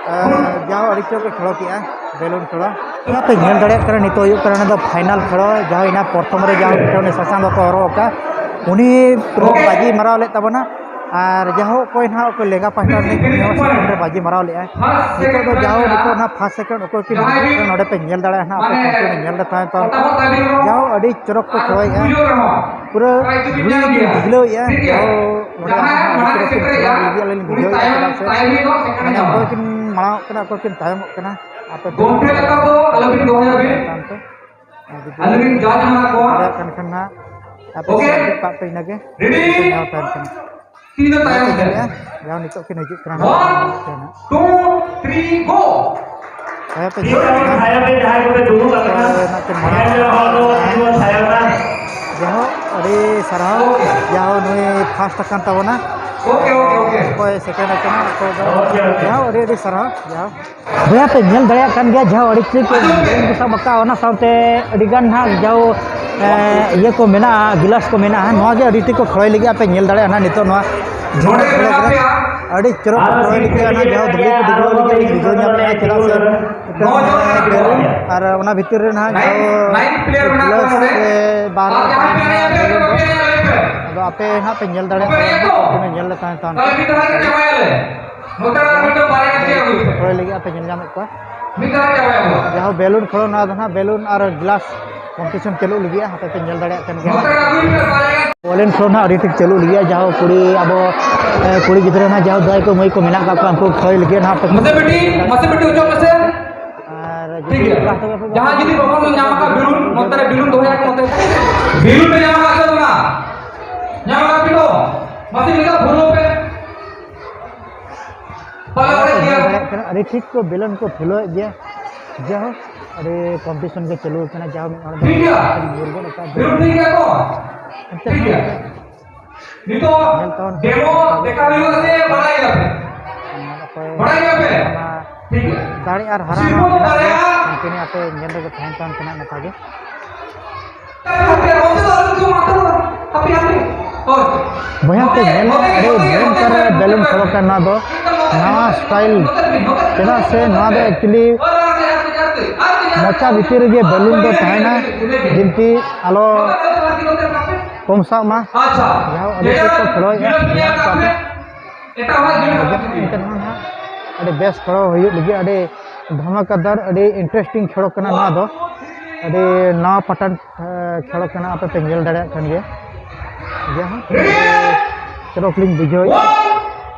ᱮᱸ, ᱡᱟᱣ ᱟᱹᱰᱤ ᱪᱚᱨᱚᱠ ᱠᱚ ᱠᱷᱮᱞᱳ ᱠᱮᱜᱼᱟ, balloon ᱠᱷᱮᱞᱳ᱾ ᱡᱟᱦᱟᱸ ᱯᱮ ᱧᱮᱞ ᱫᱟᱲᱮᱭᱟᱜ ᱠᱟᱱᱟ, ᱱᱤᱛᱚᱜ ᱦᱩᱭᱩᱜ ᱠᱟᱱᱟ ᱚᱱᱟ ᱫᱚ final ᱠᱷᱮᱞᱳ, ᱡᱟᱦᱟᱸ ᱦᱩᱭᱱᱟ ᱯᱨᱚᱛᱷᱚᱢ ᱨᱮ ᱡᱟᱦᱟᱸ ᱢᱤᱫᱴᱮᱱ ᱩᱱᱤ ᱥᱟᱥᱟᱝ ᱫᱚᱠᱚ ᱦᱚᱨᱚᱜ ᱟᱠᱟᱫ, ᱩᱱᱤ ᱯᱩᱨᱟᱹ ᱵᱟᱡᱤ ᱢᱟᱨᱟᱣ ᱞᱮᱫ ᱛᱟᱵᱚᱱᱟ᱾ ᱟᱨ ᱡᱟᱦᱳ ᱚᱠᱚᱭ ᱱᱟᱦᱟᱜ ᱚᱠᱚᱭ ᱞᱮᱸᱜᱟ ᱯᱟᱦᱴᱟ ᱨᱤᱱᱤᱡ ᱩᱱᱤ ᱦᱚᱸ second ᱨᱮ ᱵᱟᱡᱤ ᱢᱟᱨᱟᱣ ᱞᱮᱫᱼᱟᱭ᱾ ᱱᱤᱛᱚᱜ ᱫᱚ ᱡᱟᱦᱳ ᱱᱤᱛᱚᱜ ᱱᱟᱦᱟᱜ first second ᱚᱠᱚᱭ ᱠᱤᱱ ᱦᱤᱡᱩᱜ ᱠᱟᱱᱟ ᱱᱚᱰᱮ ᱯᱮ ᱧᱮᱞ ᱫᱟᱲᱮᱭᱟᱜᱼᱟ ᱱᱟᱦᱟᱜ, ᱟᱯᱮ ᱠᱚ ᱧᱮᱞ ᱨᱮ ᱛᱟᱦᱮᱸ ᱛᱚ ᱡᱟᱦᱳ ᱟᱹᱰᱤ ᱪᱚᱨᱚᱠ ᱠᱚ ᱠᱷᱮᱞᱳᱭᱮᱫᱼᱟ᱾ ᱯᱩᱨᱟᱹ ᱫᱷᱩᱲᱤ ᱜᱮᱠᱤᱱ ᱵᱷᱤᱜᱞᱟᱹᱣᱮᱫᱼᱟ᱾ ᱡᱟᱦᱳ ᱱᱚᱰᱮ ᱟᱹᱰᱤ ᱪᱚᱨᱚᱠ ᱠᱤᱱ ᱠᱷᱮᱞᱳᱰ ᱞᱟᱹᱜᱤᱫ ᱟᱹᱞᱤᱧ ᱞᱤᱧ ᱵᱩᱡᱷᱟᱹᱣᱮᱫᱼᱟ᱾ ᱪᱮᱫᱟᱜ ᱥᱮ ᱢᱟᱱᱮ ᱚᱠᱚᱭ ᱠᱤᱱ ᱢᱟᱲᱟᱝᱚᱜ ᱠᱟᱱᱟ ᱚᱠᱚᱭ ᱠᱤᱱ ᱛᱟᱭᱚᱢᱚᱜ ᱠᱟᱱᱟ᱾ ᱟᱯᱮ ᱯᱮ ᱜᱚᱢᱠᱮ ᱞᱮᱠᱟ ᱫᱚ ᱟᱞᱚᱵᱤᱱ ᱫᱚᱦᱚᱭᱟ ᱵᱤᱱ᱾ ᱛᱟᱭᱚᱢ ᱯᱮ᱾ ᱟᱨ ᱡᱩᱫᱤ ᱟᱞᱚᱵᱤᱱ ᱡᱟᱡᱽ ᱢᱮᱱᱟᱜ ᱠᱚᱣᱟ᱾ ᱫᱟᱲᱮᱭᱟᱜ ᱠᱟᱱ ᱠᱷᱟᱱ ᱱᱟᱦᱟᱜ ᱟᱯᱮ ᱜᱚᱢᱠᱮ, ᱥᱟᱵ ᱠᱟᱜ ᱯᱮ ᱤᱱᱟᱹᱜᱮ᱾ ᱨᱮᱰᱤ? ᱡᱟᱦᱟᱸ ᱛᱟᱭᱚᱢ ᱠᱟᱱᱟ᱾ ᱛᱤᱱᱟᱹᱜ ᱛᱟᱭᱚᱢ ᱧᱮᱞᱮᱜᱼᱟ, ᱡᱟᱦᱟᱸ ᱱᱤᱛᱚᱜ ᱠᱤᱱ ᱦᱤᱡᱩᱜ ᱠᱟᱱᱟ ᱱᱟᱦᱟᱜ᱾ One, two, three, go! ᱦᱮᱸ, ᱯᱮ ᱴᱷᱤᱠ ᱜᱮᱭᱟ, ᱧᱮᱞᱮᱜᱼᱟ᱾ ᱵᱷᱟᱭᱟ ᱵᱮᱱ ᱡᱟᱦᱟᱸᱭ ᱠᱚᱯᱮ ᱫᱩᱲᱩᱵ ᱟᱠᱟᱱᱟ, ᱚᱠᱚᱭ ᱱᱟᱜ ᱠᱤᱱ ᱢᱟᱲᱟᱝ ᱧᱮᱞ ᱨᱮᱦᱚᱸ ᱟᱠᱟᱱᱟ? ᱫᱚ ᱟᱹᱰᱤ ᱵᱚᱱ ᱛᱟᱭᱚᱢ ᱮᱱᱟ᱾ ᱡᱟᱦᱳ, ᱟᱹᱰᱤ ᱥᱟᱨᱦᱟᱣ᱾ ᱡᱟᱦᱳ, ᱱᱩᱭ first ᱟᱠᱟᱱ ᱛᱟᱵᱚᱱᱟ᱾ Okay, okay, okay. ᱚᱠᱚᱭ second ᱟᱠᱟᱱᱟ, ᱚᱠᱚᱭ ᱫᱚ ᱳᱠᱮ, ᱳᱠᱮ᱾ ᱡᱟᱦᱳ, ᱟᱹᱰᱤ ᱟᱹᱰᱤ ᱥᱟᱨᱦᱟᱣ, ᱡᱟᱦᱳ᱾ ᱵᱚᱭᱦᱟ ᱯᱮ ᱧᱮᱞ ᱫᱟᱲᱮᱭᱟᱜ ᱠᱟᱱ ᱜᱮᱭᱟ, ᱡᱟᱦᱳ ᱟᱹᱰᱤ ᱴᱷᱤᱠ ᱠᱚ ᱥᱟᱵ ᱟᱠᱟᱫᱼᱟ, ᱚᱱᱟ ᱥᱟᱶᱛᱮ ᱟᱹᱰᱤ ᱜᱟᱱ ᱱᱟᱦᱟᱜ ᱡᱟᱦᱳ, ᱮ, ᱤᱭᱟᱹ ᱠᱚ ᱢᱮᱱᱟᱜᱼᱟ, ᱜᱤᱞᱟᱥ ᱠᱚ ᱢᱮᱱᱟᱜᱼᱟ, ᱱᱚᱣᱟ ᱜᱮ ᱟᱹᱰᱤ ᱴᱷᱤᱠ ᱠᱚ ᱠᱷᱚᱲᱚᱭ ᱞᱟᱹᱜᱤᱫ ᱯᱮ ᱧᱮᱞ ᱫᱟᱲᱮᱭᱟᱜᱼᱟ ᱱᱟᱦᱟᱜ ᱱᱤᱛᱚᱜ ᱱᱚᱣᱟ ᱡᱷᱚᱲᱟ ᱠᱷᱚᱲᱚᱭ ᱨᱮ᱾ ᱟᱹᱰᱤ ᱪᱚᱨᱚᱠ ᱠᱚ ᱠᱷᱚᱲᱚᱭ ᱞᱟᱹᱜᱤᱫ ᱚᱱᱟ ᱡᱟᱦᱳ ᱫᱷᱩᱲᱤ ᱠᱚ ᱰᱤᱜᱽᱞᱟᱹᱣ ᱞᱟᱹᱜᱤᱫ ᱞᱤᱧ ᱵᱩᱡᱷᱟᱹᱣ ᱧᱟᱢᱮᱫᱼᱟ, ᱪᱮᱫᱟᱜ ᱥᱮ ᱵᱮᱞᱩᱱ ᱟᱨ ᱚᱱᱟ ᱵᱷᱤᱛᱤᱨ ᱨᱮ ᱱᱟᱦᱟᱜ ᱡᱟᱦᱳ ᱜᱤᱞᱟᱥ ᱥᱮ ᱵᱟᱨ ᱟᱫᱚ ᱟᱯᱮ ᱱᱟᱦᱟᱜ ᱯᱮ ᱧᱮᱞ ᱫᱟᱲᱮᱭᱟᱜ ᱠᱟᱱᱟ, ᱧᱮᱞ ᱞᱮᱠᱷᱟᱱ ᱛᱟᱦᱮᱱ ᱠᱷᱚᱲᱚᱭ ᱞᱟᱹᱜᱤᱫ ᱟᱯᱮ ᱧᱮᱞ ᱧᱟᱢᱮᱫ ᱠᱚᱣᱟ᱾ ᱡᱟᱦᱳ ᱵᱮᱞᱩᱱ ᱠᱷᱚᱲᱚ, ᱱᱚᱣᱟ ᱫᱚ ᱱᱟᱦᱟᱜ ᱵᱮᱞᱩᱱ ᱟᱨ ᱜᱤᱞᱟᱥ competition ᱪᱟᱹᱞᱩᱜ ᱞᱟᱹᱜᱤᱫ, ᱦᱟᱯᱮ ᱯᱮ ᱧᱮᱞ ᱫᱟᱲᱮᱭᱟᱜ ᱠᱟᱱ ᱜᱮᱭᱟ᱾ ᱵᱮᱞᱩᱱ ᱠᱷᱚᱲᱚ ᱱᱟᱦᱟᱜ ᱟᱹᱰᱤ ᱴᱷᱤᱠ ᱪᱟᱹᱞᱩᱜ ᱞᱟᱹᱜᱤᱫ, ᱡᱟᱦᱳ ᱠᱩᱲᱤ, ᱟᱵᱚ, ᱮ, ᱠᱩᱲᱤ ᱜᱤᱫᱽᱨᱟᱹ ᱱᱟᱦᱟᱜ ᱡᱟᱦᱳ ᱫᱟᱹᱭ ᱠᱚ ᱢᱟᱹᱭ ᱠᱚ ᱢᱮᱱᱟᱜ ᱠᱟᱜ ᱠᱚᱣᱟ, ᱩᱱᱠᱩ ᱠᱷᱚᱭ ᱞᱟᱹᱜᱤᱫ ᱱᱟᱦᱟᱜ ᱯᱮ ᱢᱟᱥᱮ ᱵᱤᱴᱤ, ᱢᱟᱥᱮ ᱵᱤᱴᱤ ᱚᱪᱚᱜ ᱢᱮᱥᱮ᱾ ᱟᱨ ᱴᱷᱤᱠ ᱜᱮᱭᱟ᱾ ᱡᱟᱦᱟᱸ ᱡᱩᱫᱤ ᱵᱟᱵᱚᱱ ᱧᱟᱢ ᱟᱠᱟᱫ ᱵᱮᱞᱩᱱ, ᱱᱚᱛᱮ ᱨᱮ ᱵᱮᱞᱩᱱ ᱫᱚᱦᱚᱭᱟ ᱠᱚ ᱱᱚᱛᱮ᱾ ᱵᱮᱞᱩᱱ ᱯᱮ ᱧᱟᱢ ᱟᱠᱟᱫ ᱥᱮ ᱵᱟᱝᱟ? ᱧᱟᱢ ᱟᱠᱟᱫ ᱯᱮ ᱛᱚ? ᱢᱟᱥᱮ ᱢᱤᱫ ᱫᱷᱟᱣ ᱯᱷᱩᱞᱟᱹᱣ ᱯᱮ᱾ ᱯᱟᱞᱮ ᱚᱲᱮᱡ ᱜᱮᱭᱟ᱾ ᱧᱮᱞ ᱫᱟᱲᱮᱭᱟᱜ ᱠᱟᱱᱟ, ᱟᱹᱰᱤ ᱴᱷᱤᱠ ᱠᱚ ᱵᱮᱞᱩᱱ ᱠᱚ ᱯᱷᱩᱞᱟᱹᱣᱮᱫ ᱜᱮᱭᱟ᱾ ᱡᱟᱭᱦᱳᱠ, ᱟᱹᱰᱤ competition ᱜᱮ ᱪᱟᱹᱞᱩ ᱟᱠᱟᱱᱟ᱾ ᱡᱟᱦᱳᱠ, ᱢᱤᱫ ᱦᱚᱲ ᱫᱚ ᱴᱷᱤᱠ ᱜᱮᱭᱟ᱾ ᱧᱩᱨ ᱜᱚᱫ ᱟᱠᱟᱫ ᱵᱮᱞᱩᱱ ᱴᱷᱤᱠ ᱜᱮᱭᱟ ᱛᱚ? ᱮᱱᱛᱮ ᱴᱷᱤᱠ ᱜᱮᱭᱟ᱾ ᱱᱤᱛᱚᱜ ᱧᱮᱞ ᱛᱟᱵᱚᱱ ᱯᱮ᱾ Demo ᱫᱮᱠᱷᱟ ᱦᱩᱭᱩᱜᱼᱟ ᱥᱮ ᱵᱟᱲᱟᱭ ᱜᱮᱭᱟ ᱯᱮ? ᱚᱱᱟ ᱚᱠᱚᱭ ᱵᱟᱲᱟᱭ ᱜᱮᱭᱟ ᱯᱮ? ᱚᱱᱟ ᱴᱷᱤᱠ ᱜᱮᱭᱟ᱾ ᱫᱟᱲᱮ ᱟᱨ ᱦᱟᱨᱟ ᱥᱤᱨᱯᱟᱹ ᱦᱚᱸ ᱫᱚ ᱢᱮᱱᱟᱜ ᱜᱮᱭᱟ᱾ ᱵᱟᱨᱭᱟ᱾ ᱩᱱᱠᱤᱱ ᱟᱯᱮ ᱧᱮᱞ ᱨᱮᱜᱮ ᱛᱟᱦᱮᱱ ᱛᱟᱵᱚᱱ ᱯᱮ ᱱᱟᱜ ᱱᱚᱝᱠᱟ ᱜᱮ᱾ ᱵᱚᱭᱦᱟ ᱯᱮ ᱧᱮᱞᱟ, ᱟᱹᱰᱤ ᱵᱷᱚᱭᱚᱝᱠᱚᱨ ᱵᱮᱞᱩᱱ ᱠᱷᱚᱲᱚ ᱠᱟᱱᱟ ᱱᱚᱣᱟ ᱫᱚ᱾ ᱱᱟᱣᱟ style, ᱪᱮᱫᱟᱜ ᱥᱮ ᱱᱚᱣᱟ ᱫᱚ actually ᱢᱚᱪᱟ ᱵᱷᱤᱛᱤᱨ ᱨᱮᱜᱮ ᱵᱮᱞᱩᱱ ᱫᱚ ᱛᱟᱦᱮᱱᱟ, ᱡᱤᱱᱛᱤ ᱟᱞᱚ ᱠᱚᱢ ᱥᱟᱵ ᱢᱟ᱾ ᱟᱪᱪᱷᱟ, ᱡᱟᱦᱟᱸ ᱟᱹᱰᱤ ᱡᱮᱴᱟ ᱠᱚ ᱠᱷᱮᱞᱳᱭᱮᱫᱼᱟ, ᱜᱤᱨᱟᱹ ᱯᱮᱭᱟ ᱧᱮᱞ ᱠᱟᱜ ᱠᱚᱣᱟ ᱯᱮ᱾ ᱯᱮ᱾ ᱮᱴᱟᱜ ᱦᱚᱲᱟᱜ ᱜᱤᱨᱟᱹ ᱮᱱᱛᱮ ᱨᱮᱦᱚᱸ ᱱᱟᱦᱟᱜ ᱟᱹᱰᱤ ᱵᱮᱥ ᱠᱷᱮᱞᱳ ᱦᱩᱭᱩᱜ ᱞᱟᱹᱜᱤᱫ, ᱟᱹᱰᱤ ᱫᱷᱟᱢᱟᱠᱟᱫᱟᱨ, ᱟᱹᱰᱤ interesting ᱠᱷᱮᱞᱳ ᱠᱟᱱᱟ ᱱᱚᱣᱟ ᱫᱚ᱾ ᱟᱹᱰᱤ ᱱᱟᱣᱟ ᱯᱟᱴᱟᱱ, ᱮ, ᱠᱷᱮᱞᱳ ᱠᱟᱱᱟ, ᱟᱯᱮ ᱯᱮ ᱧᱮᱞ ᱫᱟᱲᱮᱭᱟᱜ ᱠᱟᱱ ᱜᱮᱭᱟ᱾ ᱡᱟᱦᱟᱸ ᱪᱚᱨᱚᱠ ᱞᱤᱧ ᱵᱩᱡᱷᱟᱹᱣᱮᱫᱼᱟ᱾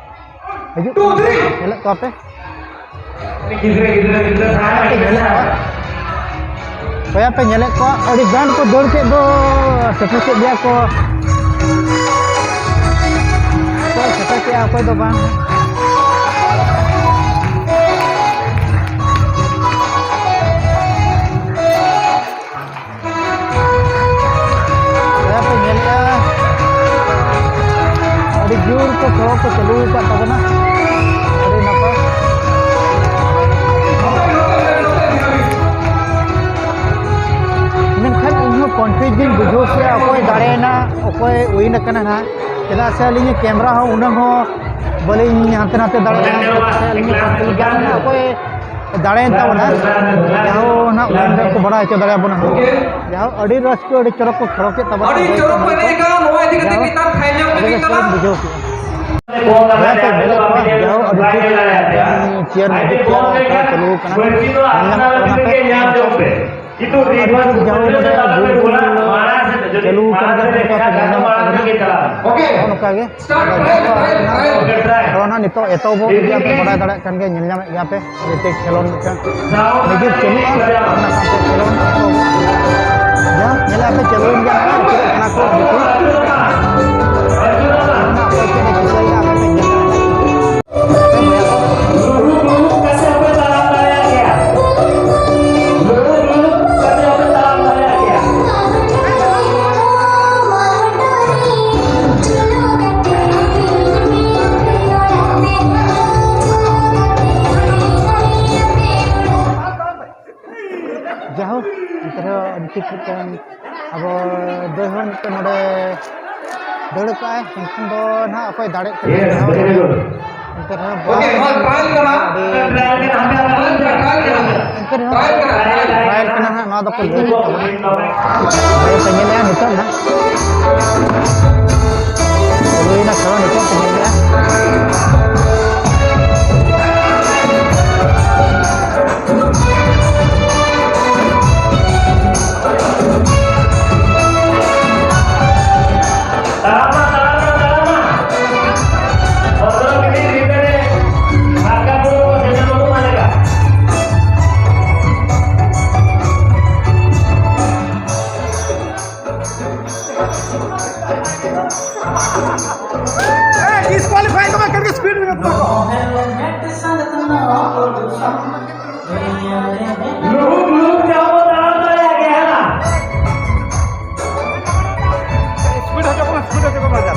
ᱦᱤᱡᱩᱜ ᱠᱟᱱᱟ ᱯᱮ, ᱧᱮᱞᱮᱫ ᱠᱚᱣᱟ ᱯᱮ? ᱜᱤᱫᱽᱨᱟᱹ, ᱜᱤᱫᱽᱨᱟᱹ, ᱜᱤᱫᱽᱨᱟᱹ, ᱥᱟᱦᱟ ᱯᱮ ᱧᱮᱞᱮᱫ ᱠᱚᱣᱟ? ᱵᱚᱭᱦᱟ ᱯᱮ ᱧᱮᱞᱮᱫ ᱠᱚᱣᱟ, ᱟᱹᱰᱤ ᱜᱟᱱ ᱠᱚ ᱫᱟᱹᱲ ᱠᱮᱫ ᱫᱚ, ᱥᱮᱴᱮᱨ ᱠᱮᱫ ᱜᱮᱭᱟ ᱠᱚ᱾ ᱚᱠᱚᱭ ᱥᱮᱴᱮᱨ ᱠᱮᱫᱼᱟ, ᱚᱠᱚᱭ ᱫᱚ ᱵᱟᱝ᱾ ᱡᱟᱦᱟᱸ ᱯᱮ ᱧᱮᱞᱮᱜᱼᱟ, ᱟᱹᱰᱤ ᱡᱳᱨ ᱠᱚ ᱥᱚᱲᱚᱠ ᱠᱚ ᱪᱟᱹᱞᱩ ᱟᱠᱟᱫ ᱛᱟᱵᱚᱱᱟ᱾ ᱟᱹᱰᱤ ᱱᱟᱯᱟᱭ᱾ ᱢᱮᱱᱠᱷᱟᱱ ᱤᱧᱦᱚᱸ confuse ᱜᱤᱧ ᱵᱩᱡᱷᱟᱹᱣ ᱠᱮᱜᱼᱟ, ᱚᱠᱚᱭ ᱫᱟᱲᱮᱭᱮᱱᱟ, ᱚᱠᱚᱭ win ᱟᱠᱟᱱᱟ ᱱᱟᱦᱟᱜ᱾ ᱪᱮᱫᱟᱜ ᱥᱮ ᱟᱹᱞᱤᱧ camera ᱦᱚᱸ ᱩᱱᱟᱹᱜ ᱦᱚᱸ ᱵᱟᱹᱞᱤᱧ ᱦᱟᱱᱛᱮ ᱱᱟᱛᱮ ᱫᱟᱲᱮᱭᱟᱜᱼᱟ᱾ ᱪᱮᱫᱟᱜ ᱥᱮ ᱟᱹᱞᱤᱧ ᱦᱚᱸ confuse ᱜᱮᱭᱟ, ᱚᱠᱚᱭ ᱫᱟᱲᱮᱭᱮᱱ ᱛᱟᱵᱚᱱᱟ᱾ ᱡᱟᱦᱳ ᱱᱟᱦᱟᱜ win ᱨᱮᱠᱚ ᱵᱟᱲᱟᱭ ᱦᱚᱪᱚ ᱫᱟᱲᱮᱭᱟᱵᱚᱱᱟ ᱱᱟᱦᱟᱜ᱾ ᱡᱟᱦᱳ ᱟᱹᱰᱤ ᱨᱟᱹᱥᱠᱟᱹ, ᱟᱹᱰᱤ ᱪᱚᱨᱚᱠ ᱠᱚ ᱠᱷᱮᱞᱳ ᱠᱮᱫ ᱛᱟᱵᱚᱱᱟ᱾ ᱟᱹᱰᱤ ᱪᱚᱨᱚᱠ ᱠᱚ ᱮᱱᱮᱡ ᱠᱟᱱᱟ, ᱱᱚᱣᱟ ᱤᱫᱤ ᱠᱟᱛᱮ ᱡᱟᱦᱳ ᱢᱤᱫᱴᱟᱝ final ᱧᱚᱜ ᱟᱹᱰᱤ ᱢᱤᱫᱴᱟᱝ ᱨᱟᱹᱥᱠᱟᱹ ᱠᱟᱛᱷᱟ᱾ ᱵᱚᱱ ᱵᱩᱡᱷᱟᱹᱣ ᱠᱮᱫᱟ᱾ ᱵᱚᱭᱦᱟ ᱯᱮ ᱧᱮᱞᱮᱫ ᱠᱚᱣᱟ, ᱡᱟᱦᱳ ᱟᱹᱰᱤ ᱴᱷᱤᱠ, ᱪᱮᱭᱟᱨ ᱢᱮᱡᱤᱠ ᱪᱮᱭᱟᱨ ᱪᱟᱹᱞᱩ ᱠᱟᱱᱟ᱾ ᱧᱮᱞ ᱧᱟᱢᱚᱜ ᱠᱟᱱᱟ ᱯᱮ᱾ ᱟᱹᱰᱤ ᱴᱷᱤᱠ, ᱡᱟᱦᱳ ᱱᱚᱰᱮ ᱜᱳᱞ ᱪᱟᱹᱞᱩ ᱠᱟᱱ ᱜᱮᱭᱟ, ᱯᱮ ᱧᱮᱞ ᱧᱟᱢᱚᱜ ᱠᱟᱱᱟ᱾ ᱱᱚᱜᱼᱚ ᱱᱚᱝᱠᱟ ᱜᱮ᱾ ᱠᱷᱮᱞᱳᱰ ᱦᱟᱸᱜ ᱱᱤᱛᱚᱜ ᱮᱛᱚᱦᱚᱵᱚᱜ ᱞᱟᱹᱜᱤᱫ, ᱟᱯᱮ ᱵᱟᱲᱟᱭ ᱫᱟᱲᱮᱭᱟᱜ ᱠᱟᱱ ᱜᱮᱭᱟ, ᱧᱮᱞ ᱧᱟᱢᱮᱫ ᱜᱮᱭᱟ ᱯᱮ᱾ ᱢᱤᱫᱴᱮᱡ ᱠᱷᱮᱞᱳᱰ ᱢᱤᱫᱴᱟᱝ ᱱᱤᱡᱮ ᱪᱟᱹᱞᱩᱜᱼᱟ, ᱚᱱᱟ ᱥᱟᱶᱛᱮ ᱠᱷᱮᱞᱳᱰ ᱮᱛᱚᱦᱚᱵᱚᱜᱼᱟ᱾ ᱡᱟᱦᱳ ᱧᱮᱞᱮᱫᱼᱟ ᱯᱮ, ᱪᱟᱹᱞᱩᱭᱮᱱ ᱜᱮᱭᱟ, ᱟᱹᱪᱩᱨᱚᱜ ᱠᱟᱱᱟ ᱠᱚ ᱫᱤᱠᱩ᱾ ᱚᱱᱟ ᱚᱠᱚᱭ ᱪᱮᱫ ᱮ ᱪᱤᱠᱟᱹᱭᱮᱫᱼᱟ, ᱟᱯᱮ ᱯᱮ ᱧᱮᱞ ᱧᱟᱢᱟ᱾ ᱡᱟᱦᱳᱠ, ᱮᱱᱛᱮ ᱨᱮᱦᱚᱸ ᱟᱹᱰᱤ ᱴᱷᱤᱠ ᱢᱤᱫᱴᱮᱱ ᱟᱵᱚ ᱫᱟᱹᱭ ᱦᱚᱲ ᱢᱤᱫᱴᱮᱱ ᱱᱚᱰᱮ ᱫᱟᱹᱲ ᱠᱟᱜᱼᱟᱭ, ᱮᱱᱠᱷᱟᱱ ᱫᱚ ᱱᱟᱦᱟᱜ ᱚᱠᱚᱭ ᱫᱟᱲᱮᱜ ᱠᱟᱱᱟ? Yes, very good. ᱮᱱᱛᱮ ᱨᱮᱦᱚᱸ okay, ᱵᱟᱝ ᱦᱳᱭ, trial ᱠᱟᱱᱟ᱾ ᱟᱹᱰᱤ trial ᱠᱟᱱᱟ, ᱦᱟᱱᱛᱮ ᱟᱞᱟᱝ trial ᱠᱟᱱᱟ᱾ ᱮᱱᱛᱮ ᱨᱮᱦᱚᱸ trial ᱠᱟᱱᱟ, trial ᱠᱟᱱᱟ᱾ Trial ᱠᱟᱱᱟ ᱱᱟᱦᱟᱜ, ᱱᱚᱣᱟ ᱫᱚᱠᱚ ᱞᱟᱹᱭ ᱠᱮᱫ ᱛᱟᱵᱚᱱᱟ᱾ ᱟᱫᱚ ᱯᱮ ᱧᱮᱞᱮᱜᱼᱟ ᱱᱤᱛᱚᱜ᱾ ᱦᱩᱭᱱᱟ ᱠᱷᱮᱞᱳ ᱱᱤᱛᱚᱜ ᱛᱮᱦᱮᱧ ᱜᱮ᱾ ᱛᱟᱲᱟᱢᱟ, ᱛᱟᱲᱟᱢᱟ, ᱛᱟᱲᱟᱢᱟ᱾ ᱯᱚᱱᱨᱚ ᱢᱤᱱᱤᱴ ᱵᱷᱤᱛᱨᱤ ᱨᱮ ᱵᱷᱟᱜᱟ ᱯᱩᱨᱟᱹ ᱠᱚ ᱥᱮᱴᱮᱨ ᱵᱟᱹᱱᱩᱜ ᱢᱟᱞᱮ ᱠᱟᱱᱟ᱾ ᱰᱤᱥᱠᱣᱟᱞᱤᱯᱷᱟᱭ ᱫᱚ ᱵᱟᱝ, ᱠᱟᱹᱴᱤᱡ ᱥᱯᱤᱰ ᱨᱮ ᱢᱮ᱾ ᱞᱩᱦᱩᱠ, ᱞᱩᱦᱩᱠ ᱛᱮᱦᱚᱸ ᱵᱚ ᱛᱟᱲᱟᱢ ᱫᱟᱲᱮᱭᱟᱜ ᱜᱮᱭᱟ, ᱦᱮᱸ ᱵᱟᱝ? ᱥᱯᱤᱰ ᱦᱚᱪᱚ ᱠᱚᱢ, ᱥᱯᱤᱰ ᱦᱚᱪᱚ ᱠᱚᱢ, ᱵᱟᱡᱟᱨ᱾